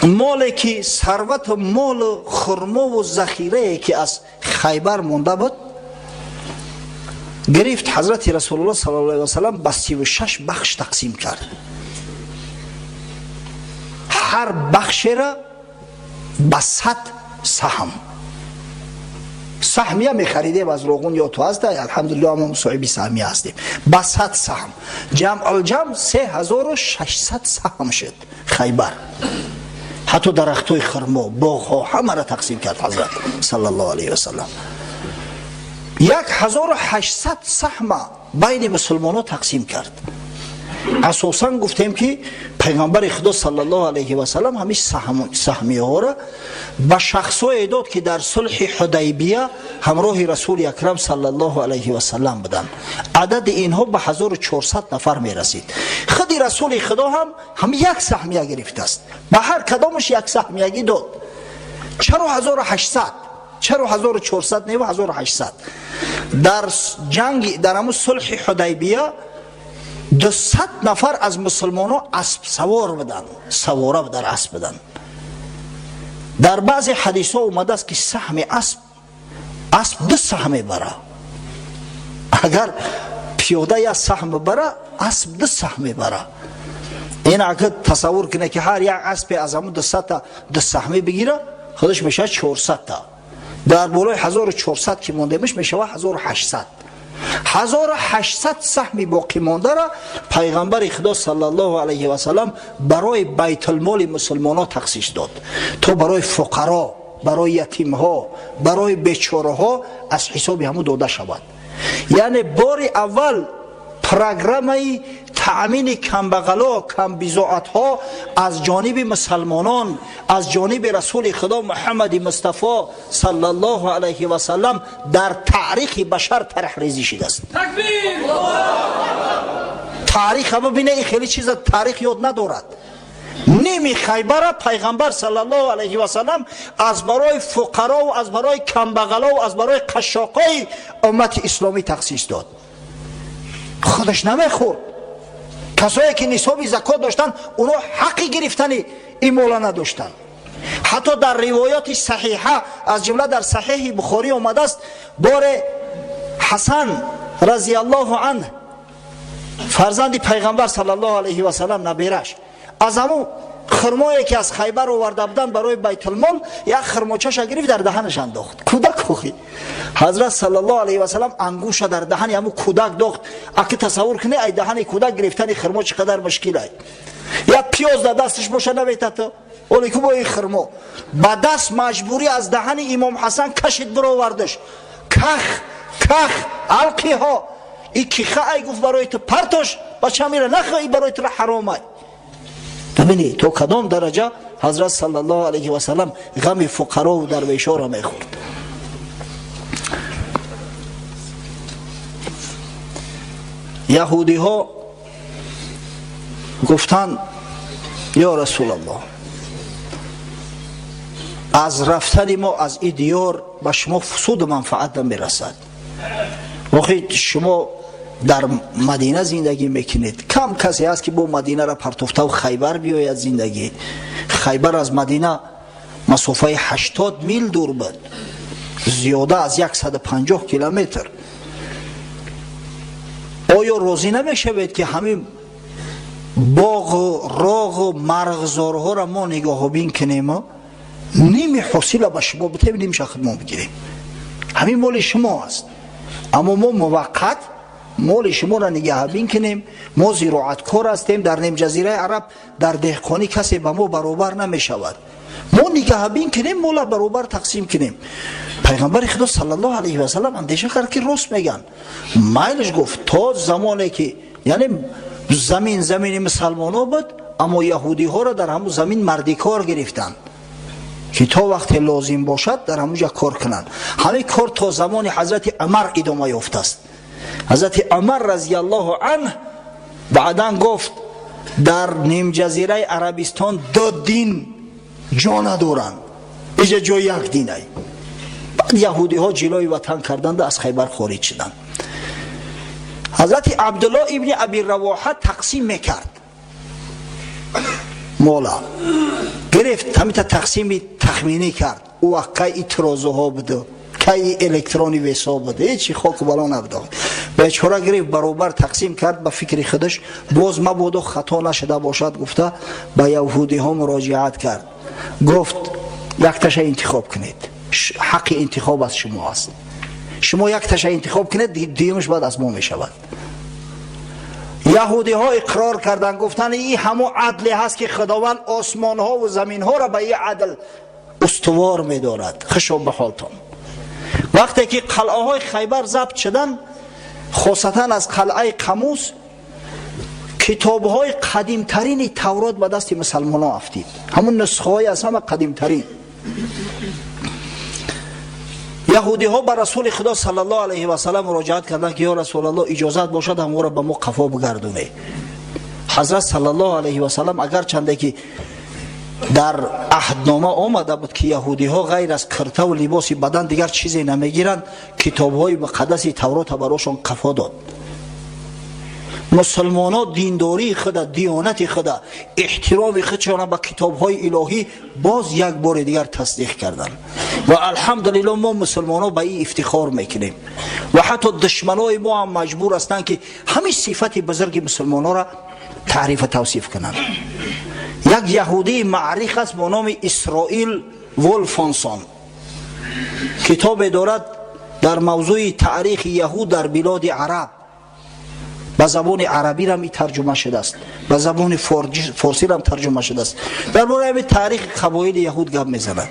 Speaker 1: моле ки сарвату молу хурмову захирае ки аз Хайбар монда буд, гирифт. Ҳазрати Расулуллоҳ саллаллоҳу алайҳи васаллам ба 36 бахш тақсим кард, ҳар бахшера ба 100 саҳм. Саҳмия мехаридем аз роғун ё ту ҳаста, алҳамдулиллоҳ, мо соҳиби саҳмия ҳастем. Ба 100 саҳм, ҷамъулҷамъ 3600 саҳм шуд Хайбар. Ҳатто дарахтҳои хурмо, боғҳо, ҳамаро тақсим кард ҳазрат саллаллоҳу алайҳи васаллам. 1800 саҳма байни мусулмонҳо тақсим кард. Асосан гуфтем ки пайғамбари Худо саллаллоҳу алайҳи васаллам ҳамин саҳмиҳоро ба шахсое дод, ки дар сулҳи Ҳудайбия ҳамроҳи Расули Акрам саллаллоҳу алайҳи васаллам буданд. Адади инҳо ба 1400 нафар мерасид. Худи Расули Худо ҳам ҳам як саҳмия гирифтааст, ба ҳар кадомаш як саҳмиягӣ дод. Чаро 1800? Чаро 1400 не, 1800? Дар ҷанги, дар ҳамун сулҳи Ҳудайбия 200 нафар аз мусулмонҳо аспсавор буданд, савора дар асп буданд. Дар баъзе ҳадисҳо омадааст, ки саҳми асп, асп ду саҳм мебара. Агар пиёда як саҳм бибара, асп ду саҳм мебара. Ин агар тасаввур кунед, ки ҳар як аспе аз ҳамун 200-та ду саҳмӣ бигира, худаш мешавад 400-та. Дар болои 1400 ки мондемиш, мешавад 1800. 1800 саҳми боқимондаро пайғамбари Худо саллаллоҳу алайҳи васаллам барои байтулмоли мусулмонҳо тахсис дод, то барои фуқаро, барои ятимҳо, барои бечораҳо аз ҳисоби ҳамун дода шавад. Яъне бори аввал программаи таъмини камбағало, камбизоатҳо аз ҷониби мусалмонон, аз ҷониби Расули Худо Муҳаммади Мустафо саллаллоҳу алайҳи васаллам дар таърихи башар тарҳрезӣ шидааст. Таъриха бибине, ин хеле чиза таърих ёд надорад. Ними Хайбара пайғамбар саллаллоҳу алайҳи васаллам аз барои фуқарову аз барои камбағалову аз барои қашшоқои уммати исломӣ тахсис дод. Худаш намехӯрд. Касое ки нисоби закот доштанд, онҳо ҳаққи гирифтани ин мола надоштанд. Ҳатто дар ривоёти саҳиҳа, аз ҷумла дар Саҳиҳи Бухорӣ омадааст: боре Ҳасан разиаллоҳу анҳ, фарзанди пайғамбар саллаллоҳу алайҳи васаллам, набераш, аз ҳамун хурмое ки аз Хайбар оварда буданд барои байтулмол, як хурмочаша гирифт, дар даҳанаш андохт. Кӯдак охи. Ҳазрат саллаллоҳу алайҳи васаллам ангуша дар даҳани ҳамун кӯдак дохт. Аки тасаввур кунӣ, ай даҳани кӯдак гирифтани хурмо чӣ қадар мушкил ай. Як пиёз дар дасташ боша, наметата, оле ку бо ин хурмо ба даст маҷбурӣ аз даҳани имом Ҳасан кашид, бировардаш. Ках ках алқиҳо и киха ай, гуфт, барои ту партош, бача мира нахо, и барои тура ҳаром ай. Бибинӣ, то кадом дараҷа ҳазрат саллаллоҳу алайҳи васаллам ғами фуқарову дарвешоро мехӯрд. Яҳудиҳо гуфтанд: ё Расулаллоҳ, аз рафтани мо аз ин диёр ба шумо суду манфаат намерасад. Охи шумо дар Мадина зиндагӣ мекунед. Кам касе ҳаст, ки бо Мадинаро партофтаву Хайбар биёяд зиндагӣ. Хайбар аз Мадина масофаи 80 мил дур буд, зиёда аз 150 километр. Оё розӣ намешавед, ки ҳамин Боғу роғу марғзорҳоро мо нигоҳубин кунему ними ҳосила ба шумо битем, нимша худ мо бигирем. Ҳамин моли шумо аст, аммо мо муваққат моли шуморо нигаҳбин кунем. Мо зироаткор ҳастем, дар нимҷазираи Араб дар деҳқонӣ касе ба мо баробар намешавад. Мо нигаҳбин кунем, мола баробар тақсим кунем. Пайғамбари Худо саллаллоҳу алайҳи васаллам андеша кард, ки рост меган. Майлш, гуфт. То замоне ки, яъне, замин замини мусалмоно буд, аммо яҳудиҳоро дар ҳамун замин мардикор гирифтанд, ки то вақте лозим бошад, дар ҳамунҷа кор кунанд. Ҳамин кор то замони ҳазрати Умар идома ёфтааст. Ҳазрати Умар разиаллоҳу анҳ баъдан гуфт: «Дар нимҷазираи Арабистон ду дин ҷо надоранд, иҷа ҷои як динай». Баъд яҳудиҳо ҷилои ватан карданда аз Хайбар хориҷ шуданд. Ҳазрати Абдулло ибни Аби Равоҳа тақсим мекард мола. Гирифт, ҳамита тақсими тахминӣ кард. Ӯ вақт кай итирозуҳо буду, кай электрони весо буд, ҳечи хоку бало набуд. Бечора гирифт, баробар тақсим кард ба фикри худаш. Боз мабодо хато нашуда бошад гуфта, ба яҳудиҳо муроҷиат кард, гуфт: «Якташа интихоб кунед, ҳаққи интихоб аз шумо аст. Шумо якташа интихоб кунед, дуюмаш баъд аз мо мешавад». Яҳудиҳо иқрор карданд, гуфтанд: «И ҳамо адле ҳаст, ки Худованд осмонҳову заминҳоро ба и адл устувор медорад. Хушо ба ҳолтон». Вақте ки қалъаҳои Хайбар забт шуданд, хосатан аз қалъаи Қамус китобҳои қадимтарини Таврот ба дасти мусалмонон афтид, ҳамун нусхаҳои аз ҳама қадимтарин. Яҳудиҳо ба Расули Худо саллаллоҳу алайҳи васалам муроҷиат карданд, ки ё Расулаллоҳ, иҷозат бошад, ҳаморо ба мо қафо бигардоне. Ҳазрат саллаллоҳу алайҳи васалам, агарчанде ки дар аҳднома омада буд, ки яҳудиҳо ғайр аз киртаву либоси бадан дигар чизе намегиранд, китобҳои муқаддаси Таврота барошон қафо дод. Мусулмоно диндории худа, диёнати худа, эҳтироми худшона ба китобҳои илоҳӣ боз як бори дигар тасдиқ карданд. Ва алҳамдулилло, мо мусулмоно ба ин ифтихор мекунем ва ҳатто душманои мо ҳам маҷбур ҳастанд, ки ҳамин сифати бузурги мусулмонора таърифу тавсиф кунанд. Як яҳудии маърих аст бо номи Исроил Волфонсон, китобе дорад дар мавзӯи таърихи яҳуд дар билоди араб. Ба забони арабирам и тарҷума шудааст, ба забони форсирам тарҷума шудааст. Дар бораи ҳамин таърихи қабоили яҳуд гап мезанад.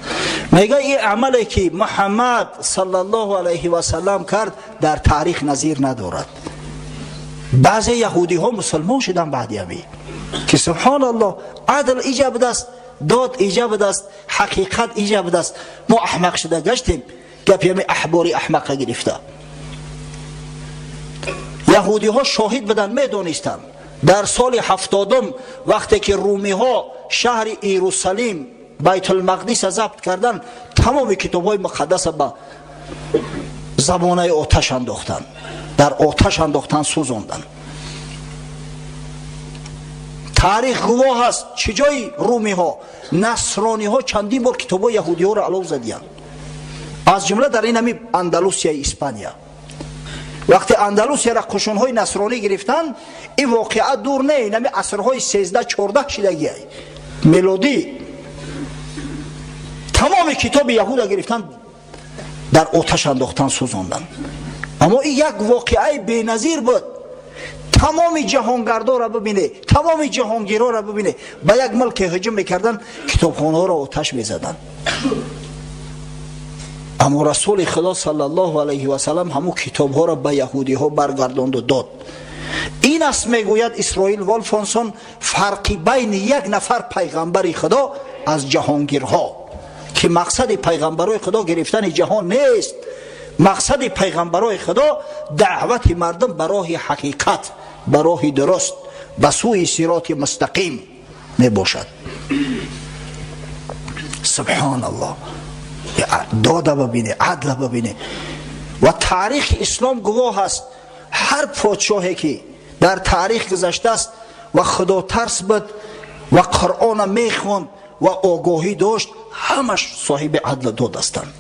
Speaker 1: Мега, ин амале, ки Муҳаммад саллаллоҳу алайҳи васаллам кард, дар таърих назир надорад. Баъзе яҳудиҳо мусулмон шуданд баъди ҳамин, ки субҳоналлоҳ, адл иҷа будааст, дод иҷа будааст, ҳақиқат иҷа будааст, мо аҳмақ шуда гаштем, гапи ҳамин аҳбори аҳмақа гирифта. Яҳудиҳо шоҳид буданд, медонистанд. Дар соли 70-ум, вақте ки румиҳо шаҳри Иерусалим, Байтулмақдиса забт карданд, тамоми китобҳои муқаддаса ба забонаи оташ андохтанд, дар оташ андохтанд, сӯзонданд. Таърих гувоҳ аст, чӣ ҷои румиҳо, насрониҳо чандин бор китобҳои яҳудиҳоро алов задиянд, аз ҷумла дар ин ҳами Андалусияи Испания. Вақте Андалусияра қушунҳои насронӣ гирифтанд, ин воқеа дур не, инами асрҳои 13-14 шидагиай мелодӣ, тамоми китоби яҳуда гирифтанд, дар оташ андохтан, сӯзонданд. Аммо ин як воқеаи беназир буд. Тамоми ҷаҳонгардоро бибине, тамоми ҷаҳонгирора бибине, ба як мулке ҳуҷум мекарданд, китобхонаҳоро оташ мезаданд. Аммо Расули Худо саллаллоҳу алайҳи васалам ҳамун китобҳоро ба яҳудиҳо баргардонду дод. Ин аст, мегӯяд Исроил Волфонсон, фарқи байни як нафар пайғамбари Худо аз ҷаҳонгирҳо, ки мақсади пайғамбарои Худо гирифтани ҷаҳон нест. Мақсади пайғамбарои Худо даъвати мардум ба роҳи ҳақиқат, ба роҳи дуруст, ба сӯи сироти мустақим мебошад. Субҳоналлоҳ, дода бибине, адла бибине. Ва таърихи ислом гувоҳ аст: ҳар подшоҳе, ки дар таърих гузаштааст ва худотарс буд ва Қуръона мехонд ва огоҳӣ дошт, ҳамаш соҳиби адла дод ҳастанд.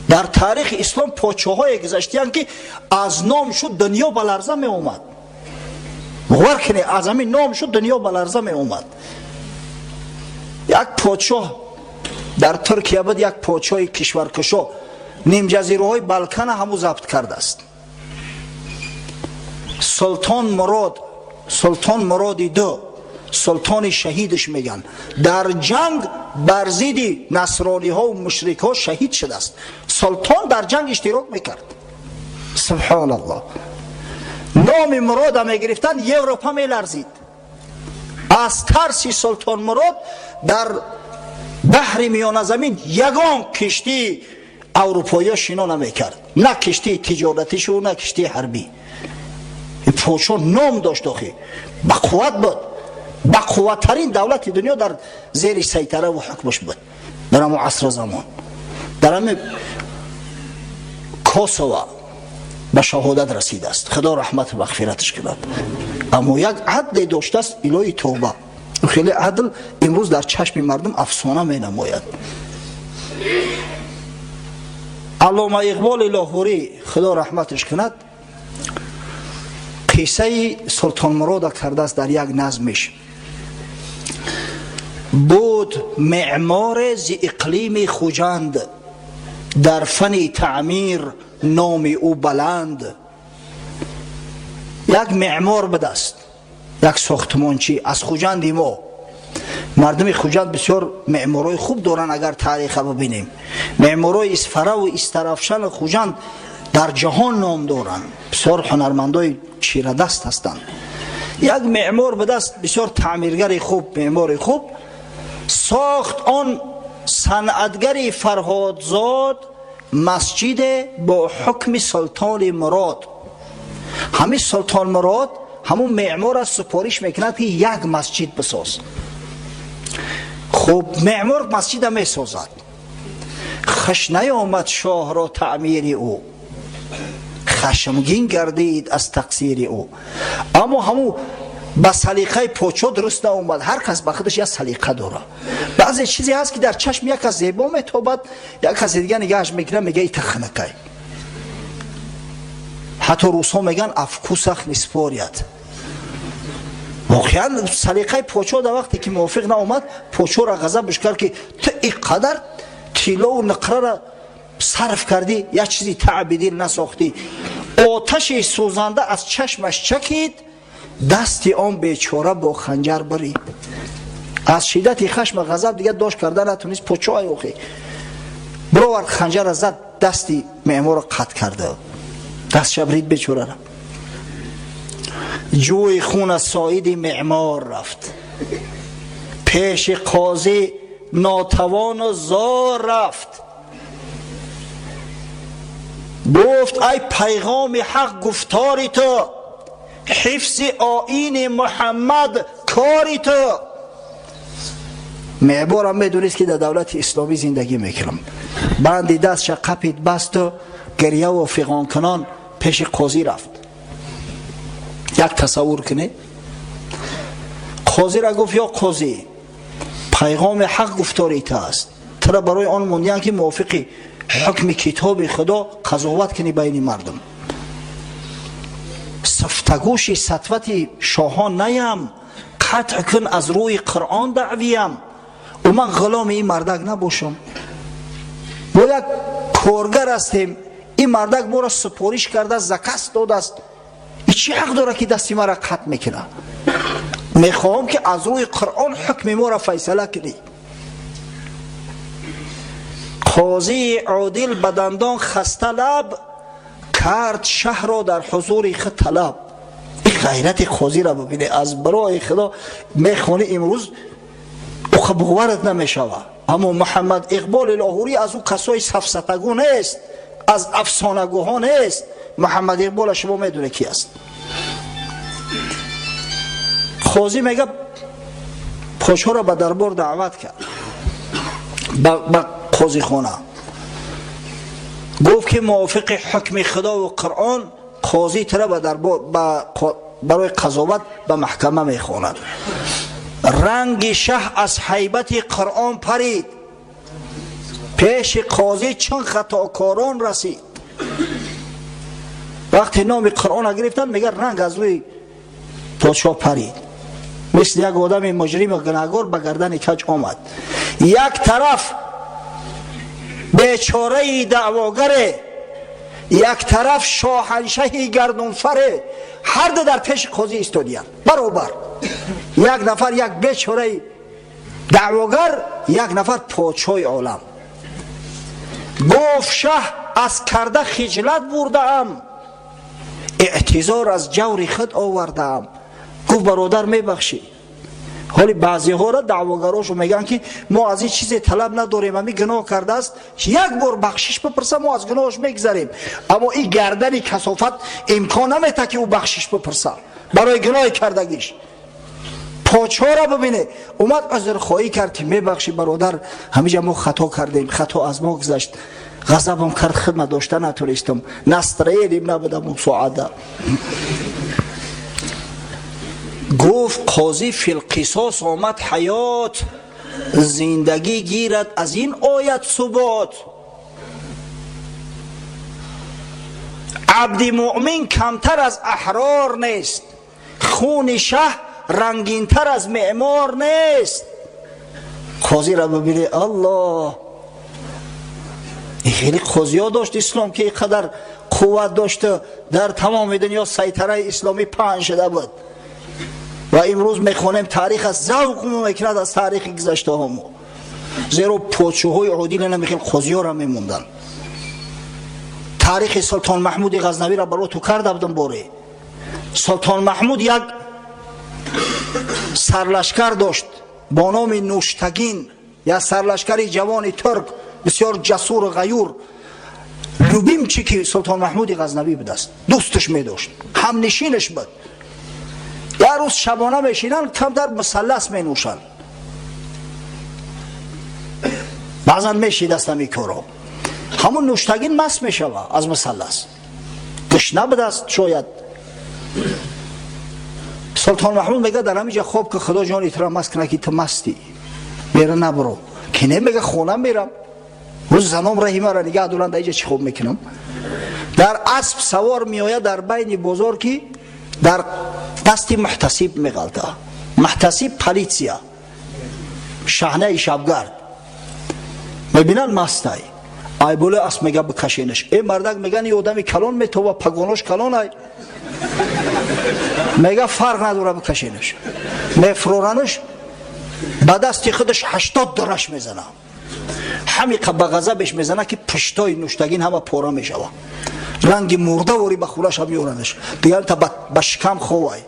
Speaker 1: Дар таърихи ислом подшоҳое гузаштиянд, ки аз ном шуд дунё ба ларза меомад. Бовар кунед, аз ҳамин ном шуд дунё ба ларза меомад. Як подшоҳ дар Туркия буд, як подшоҳи кишваркушо, нимҷазираҳои Балкана ҳаму забт кардааст. Султон Мурод, Султон Муроди ду, султони шаҳидаш меган. Дар ҷанг бар зидди насрониҳо ва мушрикҳо шаҳид шудааст. Султон дар ҷанг иштирок мекард. Субҳоналлоҳ. Номи Мурода мегирифтанд, Европа меларзид. Аз тарси Султон Мурод дар баҳри Миёназамин ягон киштии аврупоиё шино намекард, на киштии тиҷоратишу, на киштии ҳарбӣ. Подшоҳ ном дошт, охи бақувват буд, бақувваттарин давлати дунё дар зери сайтараву ҳукмаш буд дар ҳамон асру замон. Дар ҳами Косова ба шаҳодат расидааст, Худо раҳмату мағфираташ кунад. Аммо як адле доштааст, илоҳи тавба. Хеле адл имрӯз дар чашми мардум афсона менамояд. Аллома Иқболи Лоҳурӣ, Худо раҳматаш кунад, қиссаи Султонмурода кардааст дар як назмиш. Буд меъморе зи иқлими Хуҷанд, дар фани таъмир номи ӯ баланд. Як меъмор будааст, як сохтмончӣ аз Хуҷанди мо. Мардуми Хуҷанд бисёр меъморҳои хуб доранд. Агар таъриха бибинем, меъморҳои Исфараву Истарафшану Хуҷанд дар ҷаҳон ном доранд, бисёр ҳунармандои чирадаст ҳастанд. Як меъмор будааст, бисёр таъмиргари хуб, меъмори хуб. Сохт он санъатгари Фарҳодзод масҷиде бо ҳукми Султони Мурод. Ҳамин Султон Мурод ҳамун меъморро супориш мекунад, ки як масҷид бисоз. Хуб, меъмор масҷида месозад. Хуш наёмад шоҳро таъмири ӯ, хашмгин гардид аз тақсири ӯ. Аммо ҳамун ба салиқаи подшоҳ дуруст наомад. Ҳар кас ба худаш як салиқа дорад. Баъзе чизе ҳаст, ки дар чашми як кас зебо метобад, як касе дига нигаҳаш мекунад, мега: «Ита хунукай». Ҳатто русҳо мегӯянд: «О вкусах не спорят». Воқеан, салиқаи подшоҳ дар вақте ки мувофиқ наомад, подшоҳро ғазабш кард, ки ту ин қадар тиллову нуқрара сарф кардӣ, як чизи таъби дил насохтӣ. Оташи сӯзанда аз чашмаш чакид, дасти он бечора бо ханҷар бурид. Аз шиддати хашма ғазаб дига дошт карда натунист подшоҳ. Охи бировард ханҷара, зад, дасти меъморро қатъ карда, дастша брид бечорара. Ҷӯи хун аз соиди меъмор рафт, пеши қозӣ нотавону зор рафт. Гуфт: «Ай пайғоми ҳақ гуфтори ту, ҳифзи оини Муҳаммад кори ту». Меъморам медонист, ки дар давлати исломӣ зиндагӣ мекунам. Банди дастша қапид, басту гирьяву фиғонкунон пеши қозӣ рафт. Як тасаввур кунед. Қозира гуфт: «Ё қозӣ, пайғоми ҳақ гуфтори ту аст, тура барои он мондиян, ки мувофиқи ҳукми китоби Худо қазоват кунӣ байни мардум. Сафтагӯши сатвати шоҳон наям, қатъ кун аз рӯи Қуръон даъвиям. Ӯ ман ғуломи ин мардак набошам. Мо як коргар ҳастем, ин мардак моро супориш кардааст, заказ додааст. Чӣ ҳақ дорад, ки дасти маро қатъ мекунад? Мехоҳам, ки аз рӯи Қуръон ҳукми моро файсала кунӣ». Қозии одил ба дандон хаста лаб кард, шаҳрро дар ҳузури худ талаб. Ин ғайрати қозиро бибине, аз барои Худо. Мехонӣ имрӯз, уқа боварат намешавад. Аммо Муҳаммад Иқболи Лоҳурӣ аз ӯ касои сафсатагӯ нест, аз афсонагӯҳо нест. Муҳаммад Иқбола шумо медонед, ки аст. Қозӣ мега, подшоҳро ба дарбор даъват кард, ба қозихона гуфт, ки мувофиқи ҳукми Худову Қуръон қозӣ тура ба дарбор барои қазоват ба маҳкама мехонад. Ранги шаҳ аз ҳайбати Қуръон парид, пеши қозӣ чун хатокорон расид. Вақте номи Қуръона гирифтанд, мега, ранг аз рӯи Подшоҳ парид, мисли як одами муҷрими гунаҳгор ба гардани каҷ омад. Як тараф бечораи даъвогаре, як тараф шоҳаншаҳи гардунфаре, ҳар ду дар пеши қозӣ истодиянд баробар. Як нафар як бечораи даъвогар, як нафар подшоҳи олам. Гуфт шаҳ аз карда хиҷлат бурдаам, эътизор аз ҷаври худ овардаам. Гуфт бародар мебахшӣ. Ҳоли баъзеҳоро даъвогарошо мегӯянд ки мо аз ин чизе талаб надорем, ами гуноҳ кардааст, як бор бахшиш бипурса, мо аз гуноҳаш мегзарем. Аммо ин гардани касофат имкон намета ки ӯ бахшиш бипурса барои гуноҳи кардагиш. Подшоҳро бибине, омад узрхоҳӣ кард ки мебахшӣ бародар, ҳамиҷа мо хато кардем, хато аз мо гузашт, ғазабам кард, хидмат дошта натонистам, настроением набудам он соата. Гуфт қозӣ филқисос омад ҳаёт, зиндагӣ гирад аз ин оят субот. Абди муъмин камтар аз аҳрор нест, хуни шаҳ рангинтар аз меъмор нест. Қозиро бибине, аллоҳ, хеле қозиҳо дошт ислом ки қадар қувват дошта, дар тамоми дунё сайтараи исломӣ паҳн шуда буд. Ва имрӯз мехонем таърих аз завқ мекунад аз таърихи гузаштаҳо мо, зеро подшоҳҳои одил намехел қозиҳоро мемонданд. Таърихи Султон Маҳмуди Ғазнавиро баро ту карда будам боре. Султон Маҳмуд як сарлашкар дошт бо номи Нуштагин, як сарлашкари ҷавони турк, бисёр ҷасуру ғаюр, любимчики Султон Маҳмуди Ғазнавӣ будааст, дӯсташ медошт, ҳамнишинаш буд. Як рӯз шабона мешинанд, камтар мусаллас менӯшанд, баъзан мешидаст ҳами коро. Ҳамун Нуштагин маст мешава аз мусаллас, гушна будааст шояд. Султон Маҳмуд мега дар ҳамиҷа хоб ки худо ҷони тура маст кунад ки ту мастӣ, мера набро. Ки не, мега хона мерам, рӯз заном раҳимара нигаҳ доранд, дар иҷа чӣ хоб мекунам. Дар асп савор меояд дар байни бозор ки дар дасти муҳтасиб меғалта. Муҳтасиб полиция, шаҳнаи шабгард. Мебинанд мастай, айболе асп мега бикашенаш. Э мардак меган и одами калон метова, пагонош калонай. Мега фарқ надора, бикашенаш. Мефроранаш, ба дасти худаш 80 дараш мезана. Ҳамиқа ба ғазабеш мезана ки пуштои Нуштагин ҳама пора мешава, ранги мурдавори ба хулаша меоранаш, дигар та ба шикам ховай.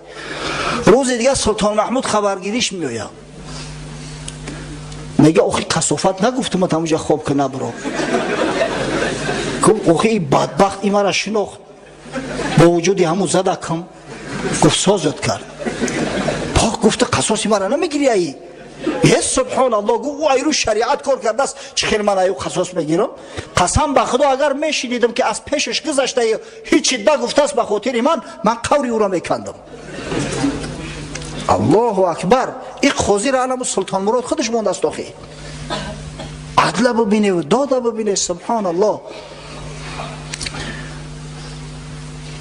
Speaker 1: Рӯзи дигар Султон Маҳмуд хабаргириш меояд, мега охи касофат нагуфтумат ҳамуҷа хоб ки набро. Гуфт охи и бадбахт и мара шинохт, бо вуҷуди ҳамун задакам. Гуфт созат кард пок, гуфта қасоси мара намегири аи. Е субҳоналлоҳ, гуфт ӯ айрӯ шариат кор кардааст, чӣ хел ман аю қасос мегирам? Қасам ба худо, агар мешинидам ки аз пешаш гузашта ҳичи нагуфтааст ба хотири ман, ман қаври ӯро мекандам. Аллоҳу акбар. И қозиро аламу Султон Мурод худаш мондааст. Охи адла бибине, дода бибине, субҳоналлоҳ.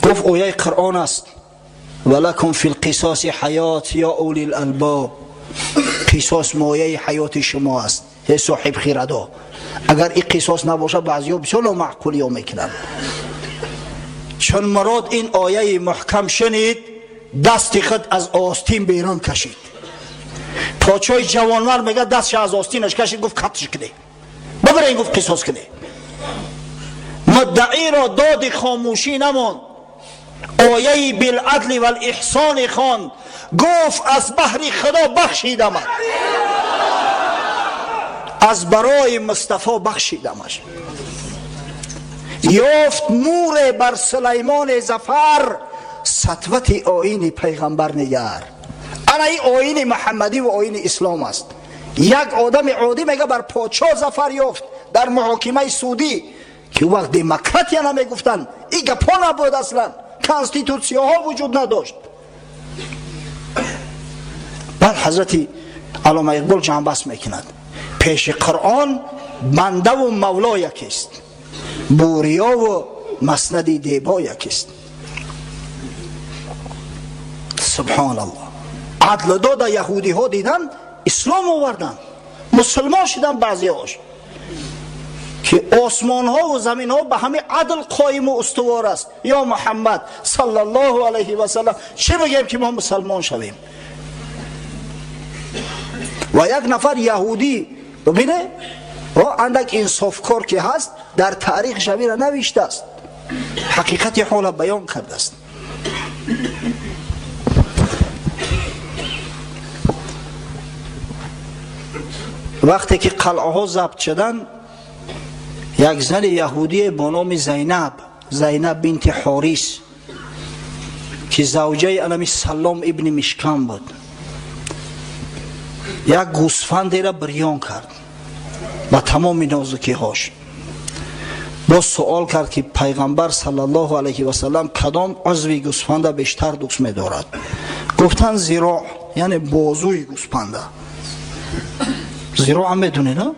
Speaker 1: Гуфт ояи Қуръон аст: валакум фи лқисоси ҳаёт ё ули лалбоб. Қисос мояи ҳаёти шумо аст, ҳе соҳиб хирадо. Агар ин қисос набошад, баъзиҳо бисёр номаъқулиё мекунанд. Чун Мурод ин ояи муҳкам шунид, дасти худ аз остин берун кашид. Подшоҳи ҷавонмард мега дастша аз остинаш кашид, гуфт катш куне, бибарен, гуфт қисос куне. Муддаиро доди хомӯшӣ намонд, ояи билъадли валиҳсони хонд, гуфт аз баҳри худо бахшидамат, аз барои Мустафо бахшидамаш. Ёфт муре бар Сулаймони зафар, сатвати оини пайғамбар нигар. Ана ин оини муҳаммадӣ ва оини ислом аст. Як одами оддӣ мега бар подшоҳ зафар ёфт дар муҳокимаи судӣ, ки ӯ вақт демократия намегуфтанд, ин гапҳо набуд, аслан конститутсияҳо вуҷуд надошт. Баъд ҳазрати Аллома Иқбол ҷанбаст мекунад: пеши Қуръон бандаву мавло якест, буриёву маснади дебо якест. Субҳаналлоҳ. Адл дода яҳудиҳо дидан, ислом овардан, мусулмон шудан баъзеҳош, ки осмонҳо ва заминҳо ба ҳамин адл қоиму устувор аст. Ё Муҳаммад саллаллоҳу алайҳи васаллам, чӣ бигем ки мо мусалмон шавем? Ва як нафар яҳудӣ бибине, андак инсофкор ки ҳаст, дар таърихаш ҳамира навиштааст, ҳақиқати ҳола баён кардааст. Вақте ки қалъаҳо забт шуданд, як зани яҳудие бо номи Зайнаб, Зайнаб бинти Ҳорис, ки завҷаи анами Саллом ибни Мишкан буд, як гӯсфандеро бирён кард ба тамоми нозукиҳош. Боз суол кард, ки пайғамбар саллаллоҳу алайҳи васаллам кадом узви гӯсфанда бештар дӯст медорад? Гуфтанд зироъ, яъне бозуи гӯсфанда. Зироъ медонед, а?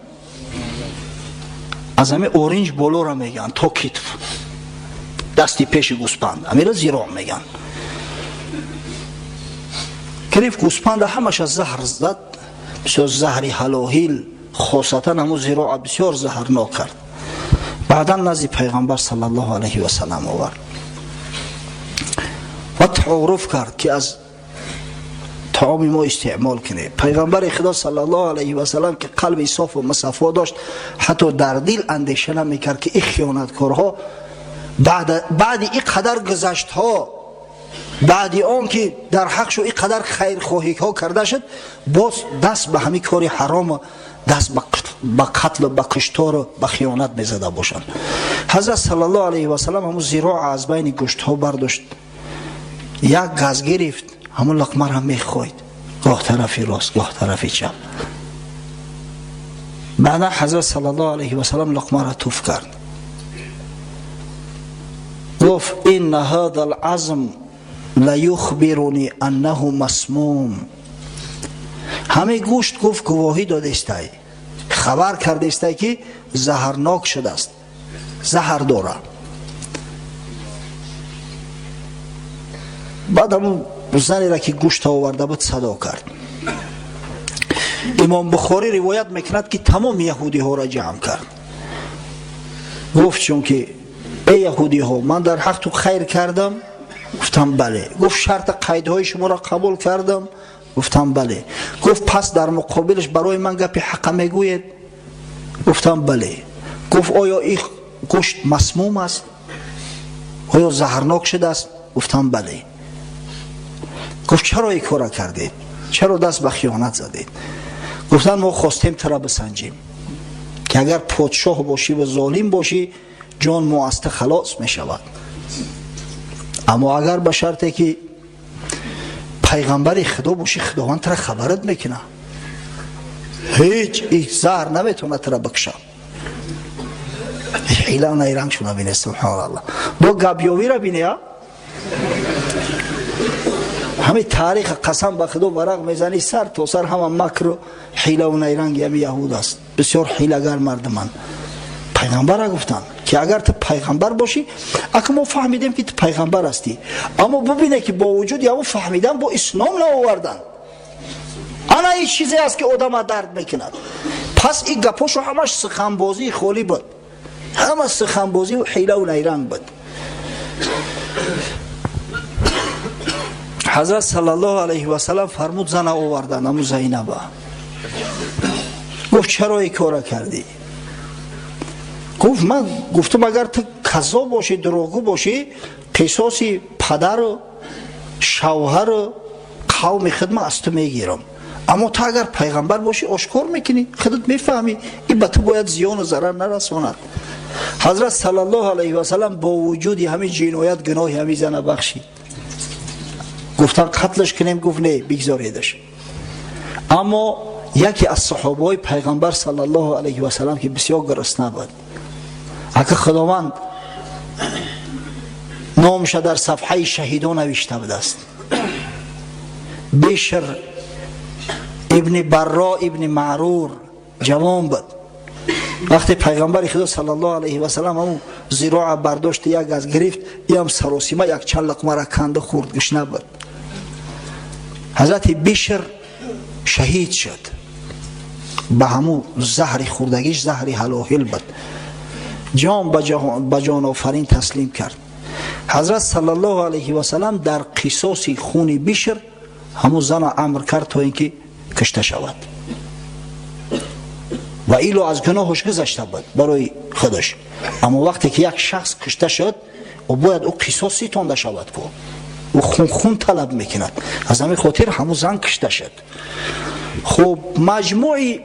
Speaker 1: Аз ҳамин оринҷ болоро мегӯянд то китф, дасти пеши гӯспанд, ҳамира зироъ мегӯянд. Гирифт гӯспанда, ҳамаша заҳр зад, бисёр заҳри ҳалоҳил, хосатан ҳамун зироъа бисёр заҳрнок кард. Баъдан назди пайғамбар саллаллоҳу алайҳи васаллам овард ва таоруф кард, ки аз таоми мо истеъмол кунед. Пайғамбари Худо саллаллоҳу алайҳи васаллам, ки қалби софу мусаффо дошт, ҳатто дар дил андеша намекард, ки ин хиёнаткорҳо баъди ин қадар гузаштҳо, баъди он ки дар ҳақшу ин қадар хайрхоҳиҳо карда шуд, боз даст ба ҳамин кори ҳарому, даст ба қатлу ба куштору ба хиёнат мезада бошанд. Ҳазрат саллаллоҳу алайҳи васаллам ҳамун зироъ аз байни гӯштҳо бардошт, як газ гирифт, ҳамун луқмаро мехоҳид, гоҳ тарафи рост, гоҳ тарафи чап. Баъдан ҳазрат саллаллоҳу алайҳи васаллам луқмаро туф кард, гуфт: инна ҳаза алазм ла юхбируни аннаҳу масмум. Ҳамин гӯшт, гуфт, гувоҳӣ додестай, хабар кардестай, ки заҳрнок шудааст, заҳр дорад. Баъд ҳамун занеро, ки гӯшта оварда буд, садо кард. Имом Бухорӣ ривоят мекунад, ки тамоми яҳудиҳоро ҷамъ кард, гуфт: чунки эй яҳудиҳо, ман дар ҳақ ту хайр кардам? Гуфтам: бале. Гуфт: шарта қайдҳои шуморо қабул кардам? Гуфтам: бале. Гуфт: пас дар муқобилаш барои ман гапи ҳақа мегӯед? Гуфтам: бале. Гуфт: оё ин гӯшт масмум аст? Оё заҳрнок шудааст? Гуфтам: бале. Гуфт: чаро ин кора кардед? Чаро даст ба хиёнат задед? Гуфтанд: мо хостем тура бисанҷем, ки агар подшоҳ бошӣ ва золим бошӣ, ҷон мо аз ту халос мешавад, аммо агар ба шарте ки пайғамбари Худо бошӣ, Худованд тура хабарат мекунад, ҳеҷ заҳр наметавонад тура бикушад. Ҳила найрангшуна бине, субҳаналлоҳ. Бо гапёвира бине, а ҳамин тариха, қасам ба Худо, варақ мезанӣ, сар то сар ҳама макру ҳилаву найранги ҳами яҳуд аст. Бисёр ҳилагар мардуманд. Пайғамбара гуфтанд, ки агар ту пайғамбар бошӣ, ака мо фаҳмидем, ки ту пайғамбар ҳастӣ, аммо бубине, ки бо вуҷуди ҳамон фаҳмидан бо ислом наовардан. Ана ин чизе аст, ки одама дард мекунад. Пас ин гапошо ҳамаш суханбозии холӣ буд, ҳама суханбозию ҳилаву найранг буд. Ҳазрат саллаллоҳу алайҳи васаллам фармуд, зана овардан, аму Зайнаба. Гуфт: чаро ин кора кардӣ? Гуфт: ман гуфтам, агар ту каззоб бошӣ, дурӯғгӯ бошӣ, қисоси падару шавҳару қавми худма аз ту мегирам, аммо ту агар пайғамбар бошӣ, ошкор мекунӣ, худат мефаҳмӣ, ин ба ту бояд зиёну зарар нарасонад. Ҳазрат саллаллоҳу алайҳи васаллам бо вуҷуди ҳамин ҷиноят гуноҳи ҳамин зана бахшид. Гуфтан қатлаш кунем, гуфт: не, бигзоредаш. Аммо яке аз саҳобаҳои пайғамбар саллаллоҳу алайҳи васаллам, ки бисёр гурусна буд, ака Худованд номша дар сафҳаи шаҳидо навишта будааст, Бишр ибни Барро ибни Маърур, ҷавон буд. Вақте пайғамбари Худо саллаллоҳу алайҳи васаллам ҳамун зироа бардошти, як аз гирифт, иам саросима якчанд луқмара канда хӯрд, гушна буд. Ҳазрати Бишр шаҳид шуд ба ҳамун заҳри хӯрдагиш, заҳри ҳалоҳил буд. Ҷон ба ҷонофарин таслим кард. Ҳазрат саллаллоҳу алайҳи васаллам дар қисоси хуни Бишр ҳамун зана амр кард, то ин ки кушта шавад. Ва ило аз гуноҳаш гузашта буд барои худаш. Аммо вақте ки як шахс кушта шуд, ӯ бояд ӯ қисос ситонда шавад, ку ӯ хун талаб мекунад. Аз ҳамин хотир ҳамун зан кушта шуд. Хуб, маҷмӯи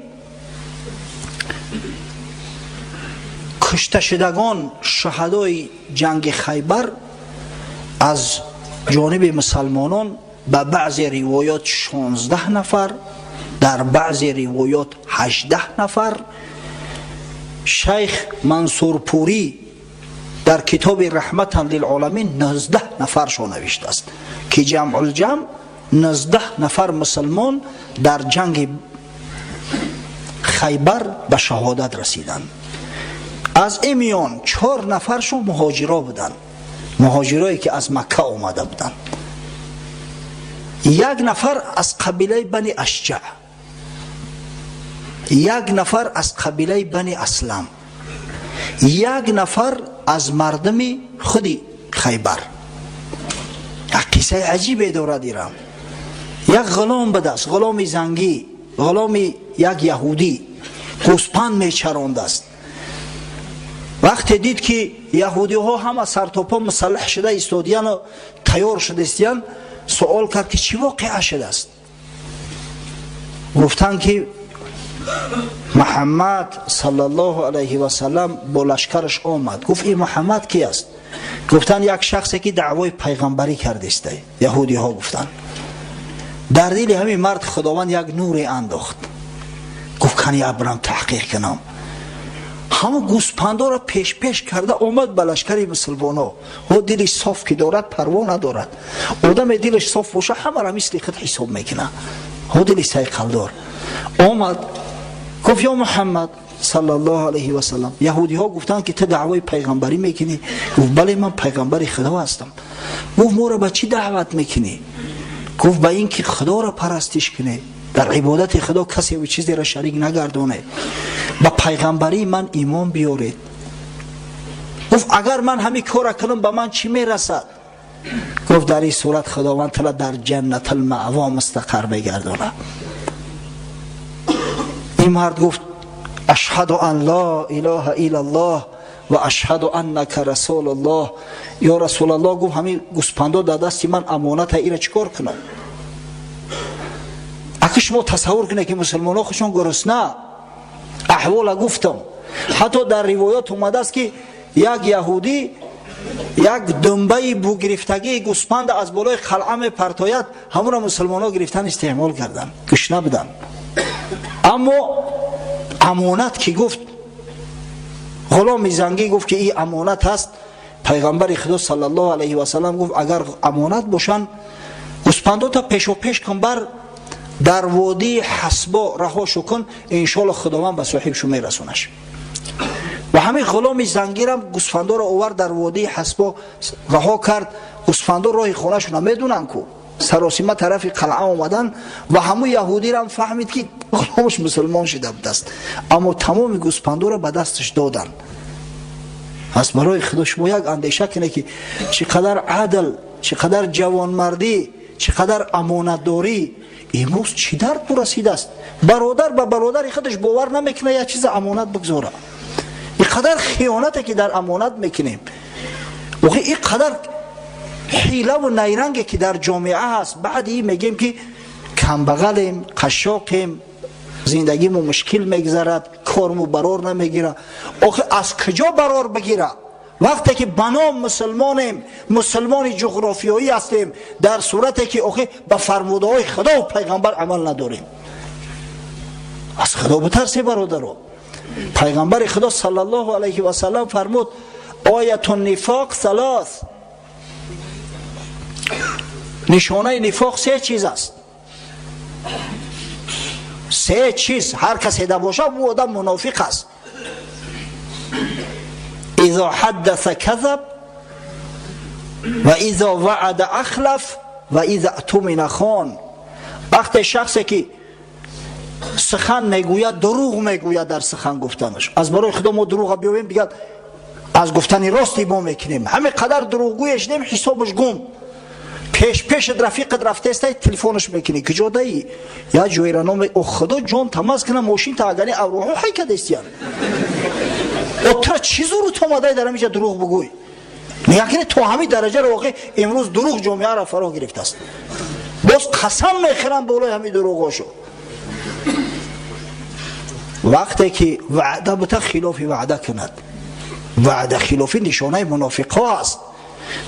Speaker 1: кушташудагон, шуҳадои ҷанги Хайбар, аз ҷониби мусалмонон ба баъзе ривоят 16 нафар, дар баъзе ривоят 18 нафар. Шайх Мансурпурӣ дар китоби «Раҳматан лилоламин» 19 нафаршо навиштааст, ки ҷамъулҷамъ 19 нафар мусалмон дар ҷанги Хайбар ба шаҳодат расиданд. Аз ин миён 4 нафаршон муҳоҷиро буданд, муҳоҷирое ки аз Макка омада буданд. Як нафар аз қабилаи Бани Ашҷаъ, як нафар аз қабилаи Бани Аслам, як нафар аз мардуми худи Хайбар. Як қиссаи аҷибе дорад ирам. Як ғулом будааст, ғуломи зангӣ, ғуломи як яҳудӣ, гӯспанд мечарондааст. Вақте дид, ки яҳудиҳо ҳама сартопо мусаллаҳ шуда истодияну тайёр шуда истиян, суол кард, ки чӣ воқеа шудааст. Гуфтанд, ки Муҳаммад саллаллоҳу алайҳи васаллам бо лашкараш омад. Гуфт: «Ин Муҳаммад ки аст?» Гуфтанд: «Як шахсе, ки даъвои пайғамбарӣ кардиста». Яҳудиҳо гуфтанд. Дар дили ҳамин мард Худованд як нуре андохт. Гуфт: «Кани абрам таҳқиқ кунам». Ҳамон гӯспандоро пешпеш карда омад ба лашкари мусулмоно. О, дилиш соф ки дорад, парво надорад. Одаме дилаш соф боша, ҳамара мисли худ ҳисоб мекунад. О, дили сайқалдор омад, гуфт: «Ё Муҳаммад саллаллоҳу алайҳи васаллам, яҳудиҳо гуфтанд, ки ту даъвои пайғамбарӣ мекунӣ». Гуфт: «Бале, ман пайғамбари Худо ҳастам». Гуфт: «Моро ба чӣ даъват мекунӣ?» Гуфт: «Ба ин ки Худоро парастиш кунед, дар ибодати Худо касеву чизеро шарик нагардонед, ба пайғамбарии ман имон биёред». Гуфт: «Агар ман ҳамин кора кунам, ба ман чӣ мерасад?» Гуфт: «Дар ин сурат Худованд тала дар Ҷаннатулмаъво мустақар мегардонад». Ин мард гуфт: «Ашҳаду ан ла илаҳа иллаллоҳ ва ашҳаду аннака расулуллоҳ, ё Расулаллоҳ». Гуфт: «Ҳамин гӯспандо дар дасти ман амоната, ира чӣ кор кунам?» Аки шумо тасаввур кунед, ки мусулмонҳо худшон гурусна аҳвола гуфтам. Ҳатто дар ривоят омадааст, ки як яҳудӣ як думбаи бугирифтагии гӯспанда аз болои қалъа мепартояд, ҳамонро мусулмонҳо гирифтан, истеъмол карданд, гушна буданд. Аммо амонат ки гуфт, ғуломи зангӣ гуфт, ки ин амонат аст. Пайғамбари Худо саллаллоҳу алайҳи васаллам гуфт: «Агар амонат бошанд, гӯспандота пешопеш кун, бар дар водии Ҳасбо раҳошу кун, иншоалло Худованд ба соҳибшу мерасонаш». Ва ҳамин ғуломи зангирам гӯсфандоро овард, дар водии Ҳасбо раҳо кард. Гӯсфандо роҳи хонашона медунанд ку, саросима тарафи қалъа омадан. Ва ҳамун яҳудирам фаҳмид, ки ғуломаш мусулмон шида будааст, аммо тамоми гӯспандоро ба дасташ доданд. Пас барои Худо шумо як андеша кунед, ки чӣ қадар адл, чӣ қадар ҷавонмардӣ, чӣ қадар амонатдорӣ. Имрӯз чӣ дард расидааст? Бародар ба бародари худаш бовар намекунад, як чиза амонат бигзора. Ин қадар хиёнате, ки дар амонат мекунем, охи ин қадар ҳилаву найранге, ки дар ҷомеа ҳаст. Баъди ин мегӯем, ки камбағалем, қашшоқем, зиндагиму мушкил мегузарад, корму барор намегирад. Охи аз куҷо барор бигира, вақте ки ба ном мусулмонем, мусулмони ҷуғрофиёӣ ҳастем, дар сурате ки охи ба фармудаҳои Худову пайғамбар амал надорем? Аз Худо битарсе, бародаро. Пайғамбари Худо саллаллоҳу алайҳи васаллам фармуд: «Ояту нифоқ салос», нишонаи нифоқ се чиз аст. Се чиз ҳар касе да бошад, ӯ одам мунофиқ аст: изо ҳаддаса казаб, ва изо ваъада ахлаф, ва иза атумина хон. Вақте шахсе ки сухан мегӯяд, дурӯғ мегӯяд дар сухан гуфтанаш, аз барои Худо мо дурӯға биёвем, дигар аз гуфтани рости мо мекунем. Ҳаме қадар дурӯғгӯе шудем, ҳисобаш гум. Пеш пешат рафиқат рафтестай, телефонаш мекунӣ: «Куҷо даӣ?» Я ҷойра номе. О Худо ҷон, тамаз кунам, мошин та агани авроҳо ҳай кадестиян. О тра чӣ зурут омадай дар ҳамиҷа дурӯғ бугӯй? Нигоҳ кунед, то ҳамин дараҷаро воқеъ имрӯз дурӯғ ҷомеаро фаро гирифтааст. Боз қасам мехӯрам болои ҳамин дурӯғошо. Вақте ки ваъда бута, хилофи ваъда кунад, ваъда хилофӣ нишонаи мунофиқҳо аст.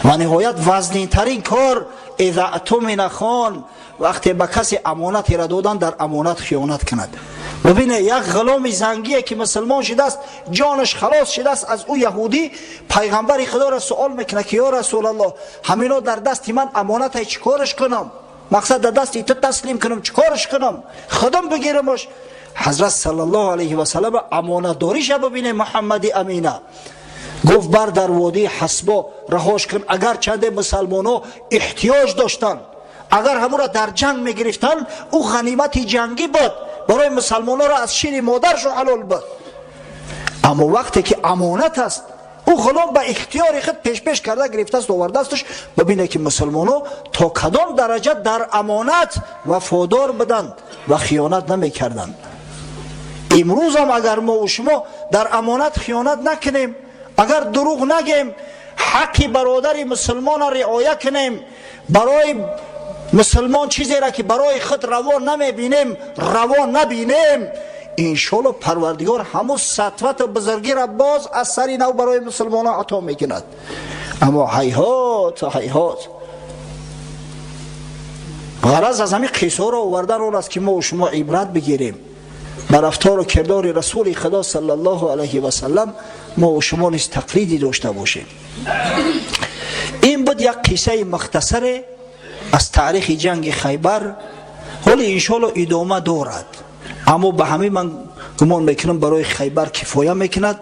Speaker 1: Ва ниҳоят, вазнинтарин кор: إذا اؤتمن خان. Вақте ба касе амонатеро додан, дар амонат хиёнат кунад. Бибине, як ғуломи зангие ки мусулмон шудааст, ҷонаш халос шудааст аз ӯ яҳудӣ, пайғамбари Худоро суол мекунад, ки: «Ё Расулаллоҳ, ҳамино дар дасти ман амонатай, чӣ кораш кунам? Мақсад, дар дасти ту таслим кунам, чӣ кораш кунам? Худам бигирамош?» Ҳазрат саллаллоҳу алайҳи васаллам амонатдориша бибине. Муҳаммади Амина гуфт: «Бар дар водии Ҳасбо раҳош кун». Агар чанде мусалмонҳо эҳтиёҷ доштанд, агар ҳамура дар ҷанг мегирифтанд, ӯ ғанимати ҷангӣ буд, барои мусалмонҳоро аз шири модаршо ҳалол буд. Аммо вақте ки амонат аст, ӯ ғулом ба ихтиёри худ пешпеш карда гирифтааст, овардаастш. Бибине, ки мусалмонҳо то кадом дараҷа дар амонат вафодор буданд ва хиёнат намекарданд. Имрӯзам агар мо шумо дар амонат хиёнат накунем, агар дурӯғ нагем, ҳаққи бародари мусулмонро риоя кунем, барои мусулмон чизеро, ки барои худ раво намебинем, раво набинем, иншоалло, Парвардигор ҳамун сатвату бузургиро боз аз сари нав барои мусулмонон ато мекунад. Аммо ҳайҳот, ҳайҳот. Ғараз аз ҳамин қиссаро овардан он аст, ки мо шумо ибрат бигирем ба рафтору кирдори Расули Худо саллаллоҳу алайҳи васаллам, мо шумо низ тақлиди дошта бошем. Ин буд як қиссаи мухтасаре аз таърихи ҷанги Хайбар. Ҳоли иншоалло идома дорад, аммо ба ҳамин ман гумон мекунам, барои Хайбар кифоя мекунад.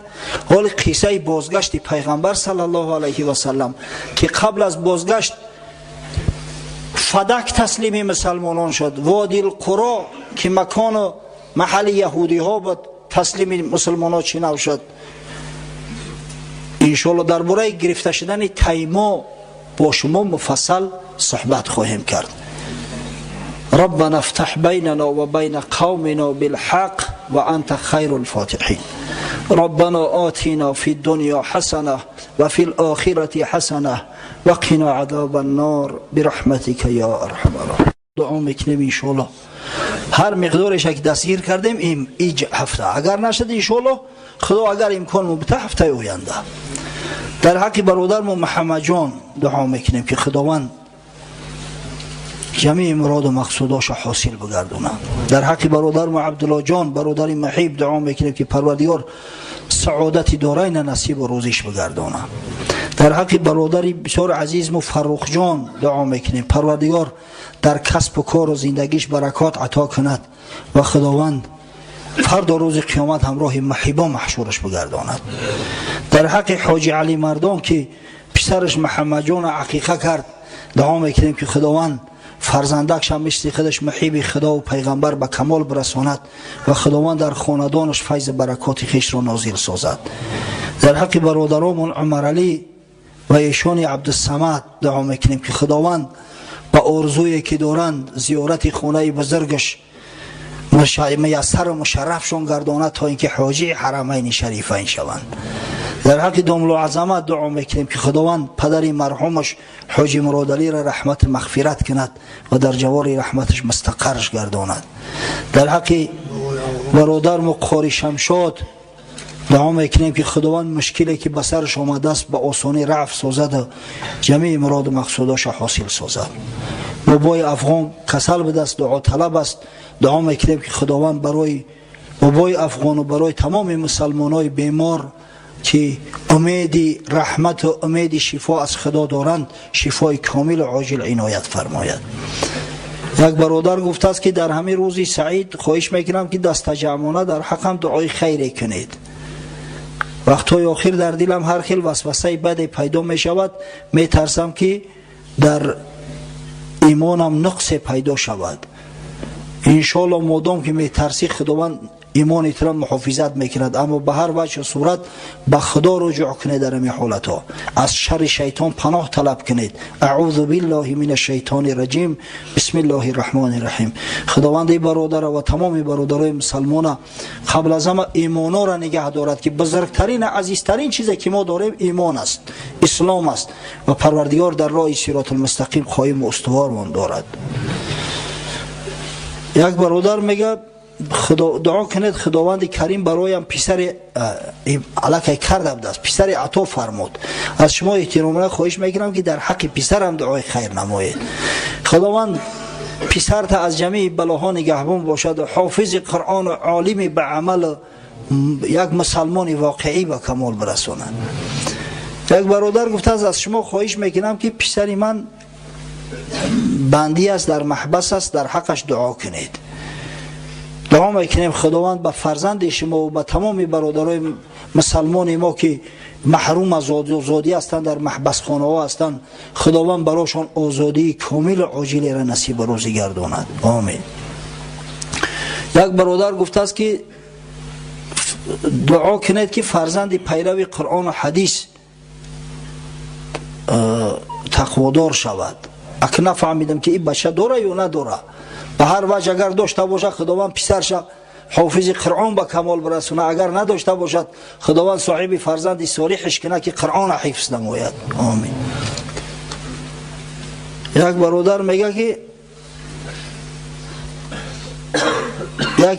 Speaker 1: Ҳоли қиссаи бозгашти Пайғамбар саллаллоҳу алайҳи васаллам, ки қабл аз бозгашт Фадак таслими мусалмонон шуд, Водил Қуро, ки макону маҳалли яҳудиҳо буд, таслими мусулмонҳо чӣ нав шуд, иншоалло, дар бораи гирифта шудани Таймо бо шумо муфассал суҳбат хоҳем кард. ربنا افتح بيننا وبين قومنا بالحق وأنت خير الفاتحين. ربنا آتنا في الدنيا حسنة وفي الآخرة حسنة وقنا عذاب النار برحمتك يا أرحم الراحمين. Дуо мекунем. Иншоалло, ҳар миқдореша ки дастгир кардем, иҷ ҳафта агар нашад, иншоалло, Худо агар имкон мубита, ҳафтаи оянда. Дар ҳаққи бародармо Муҳаммадҷон дуо мекунем, ки Худованд ҷамии муроду мақсудоша ҳосил бигардонад. Дар ҳаққи бародармо Абдуллоҷон, бародари Маҳиб, дуо мекунем, ки Парвардигор саодати дорайна насибу рӯзиш бигардонад. Дар ҳаққи бародари бисёр азизму Фаррухҷон дуо мекунем, Парвардигор дар касбу кору зиндагиш баракот ато кунад ва Худованд фардо рӯзи қиёмат ҳамроҳи маҳибо маҳшураш бигардонад. Дар ҳаққи ҳоҷи Али Мардон, ки писараш Муҳаммадҷона ақиқа кард, дуо мекунем, ки Худованд фарзандакшам мисли худаш муҳиби Худову пайғамбар ба камол бирасонад ва Худованд дар хонадонаш файзу баракоти хешро нозил созад. Дар ҳаққи бародаромон Умаралӣ ва эшони Абдусамад дуо мекунем, ки Худованд ба орзуе, ки доранд, зиёрати хонаи бузургаш, муяссару мушаррафшон гардонад, то ин ки ҳоҷии Ҳарамайни Шарифайн шаванд. Дар ҳаққи домлу Азамат дуо мекунем, ки Худованд падари марҳумаш ҳоҷи Муродалиро раҳмату мағфират кунад ва дар ҷавори раҳматаш мустақарраш гардонад. Дар ҳаққи бародарму Қори Шамшод дуо мекунем, ки Худованд мушкиле, ки ба сараш омадааст, ба осонӣ рафъ созаду ҷамии муроду мақсудоша ҳосил созад. Бобои Афғон касал будааст, дуоталаб аст. Дуо мекунем, ки Худованд барои бобои Афғону барои тамоми мусалмонҳои бемор, ки умеди раҳмату умеди шифо аз Худо доранд, шифои комилу оҷил иноят фармояд. Як бародар гуфтааст, ки дар ҳамин рӯзи саид хоҳиш мекунам, ки дастаҷамъона дар ҳаққам дуои хайре кунед. Вақтҳои охир дар дилам ҳар хел васвасаи баде пайдо мешавад, метарсам, ки дар имонам нуқсе пайдо шавад. Иншоалло, модом ки метарсӣ, Худованд имони туро муҳофизат мекунад. Аммо ба ҳар ваҷҳу сурат ба Худо руҷӯъ кунед. Дар ҳамин ҳолатҳо аз шарри шайтон паноҳ талаб кунед. Аъузу биллаҳи мина шайтони раҷим, бисмиллаҳи раҳмони раҳим. Худованди бародара ва тамоми бародарои мусалмона қабл аз ҳама имонора нигаҳ дорад, ки бузургтарин, азизтарин чизе ки мо дорем имон аст, ислом аст, ва Парвардигор дар роҳи сиротулмустақим қоиму устувормон дорад. Як бародар мега: дуо кунед, Худованди Карим бароям писари аллакай карда будааст, писари ато фармуд. Аз шумо эҳтиромона хоҳиш мекунам, ки дар ҳаққи писарам дуои хайр намоед. Худованд писарта аз ҷамеи балоҳо нигаҳбон бошад, ҳофизи Қуръону олими ба амал, як мусалмони воқеӣ ба камол бирасонад. Як бародар гуфтааст: аз шумо хоҳиш мекунам, ки писари ман бандӣ аст, дар маҳбас аст, дар ҳаққаш дуо кунед. Дуо мекунем, Худованд ба фарзанди шумо ва ба тамоми бародарои мусалмони мо, ки маҳрум аз озодӣ ҳастанд, дар маҳбасхонаҳо ҳастанд, Худованд барошон озодии комилу оҷилеро насибу рӯзӣ гардонад. Омин. Як бародар гуфтааст, ки дуо кунед, ки фарзанди пайрави Қуръону ҳадис, тақводор шавад. Ак нафаҳмидам, ки ин бача дора ё надора. Ба ҳар ваҷ, агар дошта бошад, Худованд писарша ҳофизи Қуръон ба камол бирасона. Агар надошта бошад, Худованд соҳиби фарзанди солиҳш кунад, ки Қуръона ҳифз намояд. Омин. Як бародар мега, ки як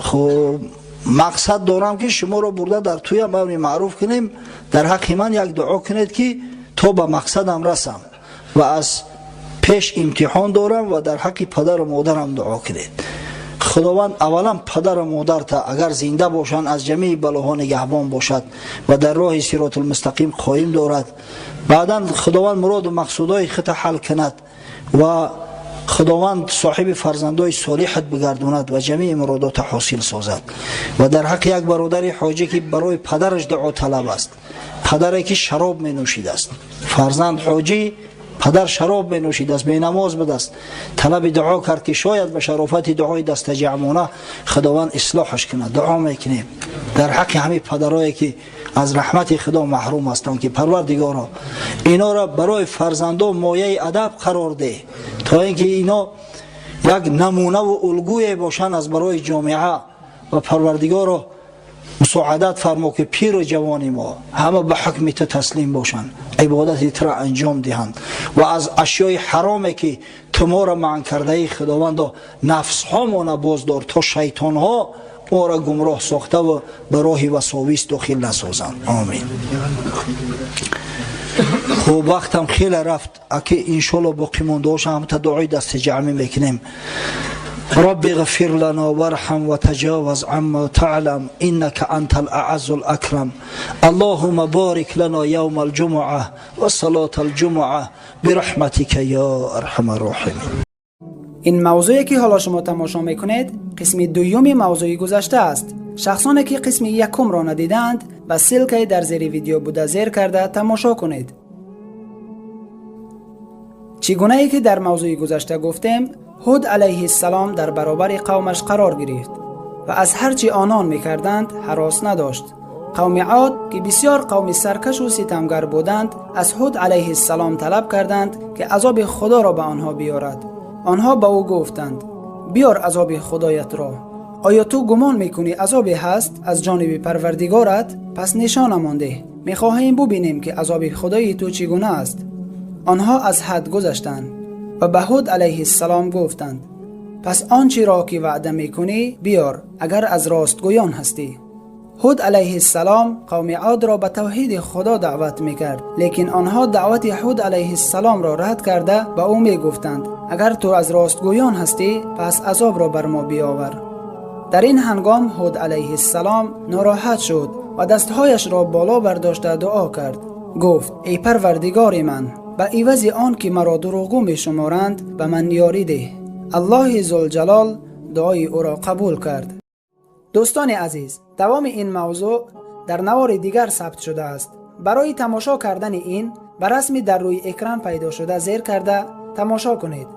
Speaker 1: хуб мақсад дорам, ки шуморо бурда дар туя амри маъруф кунем. Дар ҳаққи ман як дуо кунед, ки то ба мақсадам расам ва аз пеш имтиҳон дорам, ва дар ҳаққи падару модарам дуо кунед. Худованд аввалан падару модарта, агар зинда бошанд, аз ҷамеи балоҳо нигаҳбон бошад ва дар роҳи сиротулмустақим қоим дорад. Баъдан Худованд муроду мақсудҳои худта ҳал кунад ва Худованд соҳиби фарзандои солиҳат бигардонад ва ҷамеи муродота ҳосил созад. Ва дар ҳаққи як бародари ҳоҷӣ, ки барои падараш дуо талаб аст, падаре ки шароб менӯшидааст, фарзанд ҳоҷӣ, падар шароб менӯшидааст, бенамоз будааст, талаби дуо кард, ки шояд ба шарофати дуои дастаҷамъона Худованд ислоҳаш кунад. Дуо мекунем дар ҳаққи ҳамин падарое, ки аз раҳмати Худо маҳрум ҳастанд, ки Парвардигоро, инора барои фарзандо мояи адаб қарор деҳ, то ин ки ино як намунаву улгӯе бошанд аз барои ҷомеа. Ва Парвардигоро, мусоадат фармо, ки пиру ҷавони мо ҳама ба ҳукми ту таслим бошанд, ибодати туро анҷом диҳанд ва аз ашёи ҳароме, ки ту моро манъ кардаи, Худовандо, нафсҳомона боздор, то шайтонҳо моро гумроҳ сохтаву ба роҳи васовис дохил насозанд. Омин. Хуб, вақтам хеле рафт. Аки иншолло боқӣ мондаоша ҳамта дуои дасти ҷамъӣ мекунем. رب اغفر لنا وارحم وتجاوز عما تعلم، إنك أنت الأعز الأكرم. اللهم بارك لنا يوم الجمعة وصلاة الجمعة برحمتك يا أرحم الراحمين.
Speaker 2: Ин мавзӯе, ки ҳоло шумо тамошо мекунед, қисми дуюми мавзӯи гузашта аст. Шахсоне, ки қисми якумро надидаанд, ба ссылкаи дар зери видео буда зер карда тамошо кунед. Чӣ гунае ки дар мавзӯи гузашта гуфтем, Ҳуд алайҳиссалом дар баробари қавмаш қарор гирифт ва аз ҳар чӣ онон мекарданд ҳарос надошт. Қавми Од, ки бисёр қавми саркашу ситамгар буданд, аз Ҳуд алайҳиссалом талаб карданд, ки азоби Худоро ба онҳо биёрад. Онҳо ба ӯ гуфтанд: «Биёр азоби Худоятро. Оё ту гумон мекунӣ азобе ҳаст аз ҷониби Парвардигорат? Пас нишонамон деҳ, мехоҳем бубинем, ки азоби Худои ту чӣ гуна аст». Онҳо аз ҳад гузаштанд ва ба Ҳуд алайҳиссалом гуфтанд: «Пас он чиро, ки ваъда мекунӣ, биёр, агар аз ростгӯён ҳастӣ». Ҳуд алайҳиссалом қавми Одро ба тавҳиди Худо даъват мекард, лекин онҳо даъвати Ҳуд алайҳиссаломро рад карда, ба ӯ мегуфтанд: «Агар ту аз ростгӯён ҳастӣ, пас азобро бар мо биёвар». Дар ин ҳангом Ҳуд алайҳиссалом нороҳат шуд ва дастҳояшро боло бардошта дуо кард. Гуфт: «Эй Парвардигори ман, ба ивази он ки маро дурӯғгӯ мешуморанд, ба ман ёрӣ деҳ». Аллоҳи Зулҷалол дуои ӯро қабул кард. Дӯстони азиз, давоми ин мавзӯъ дар навори дигар сабт шудааст. Барои тамошо кардани ин ба расми дар рӯи экран пайдо шуда зер карда тамошо кунед.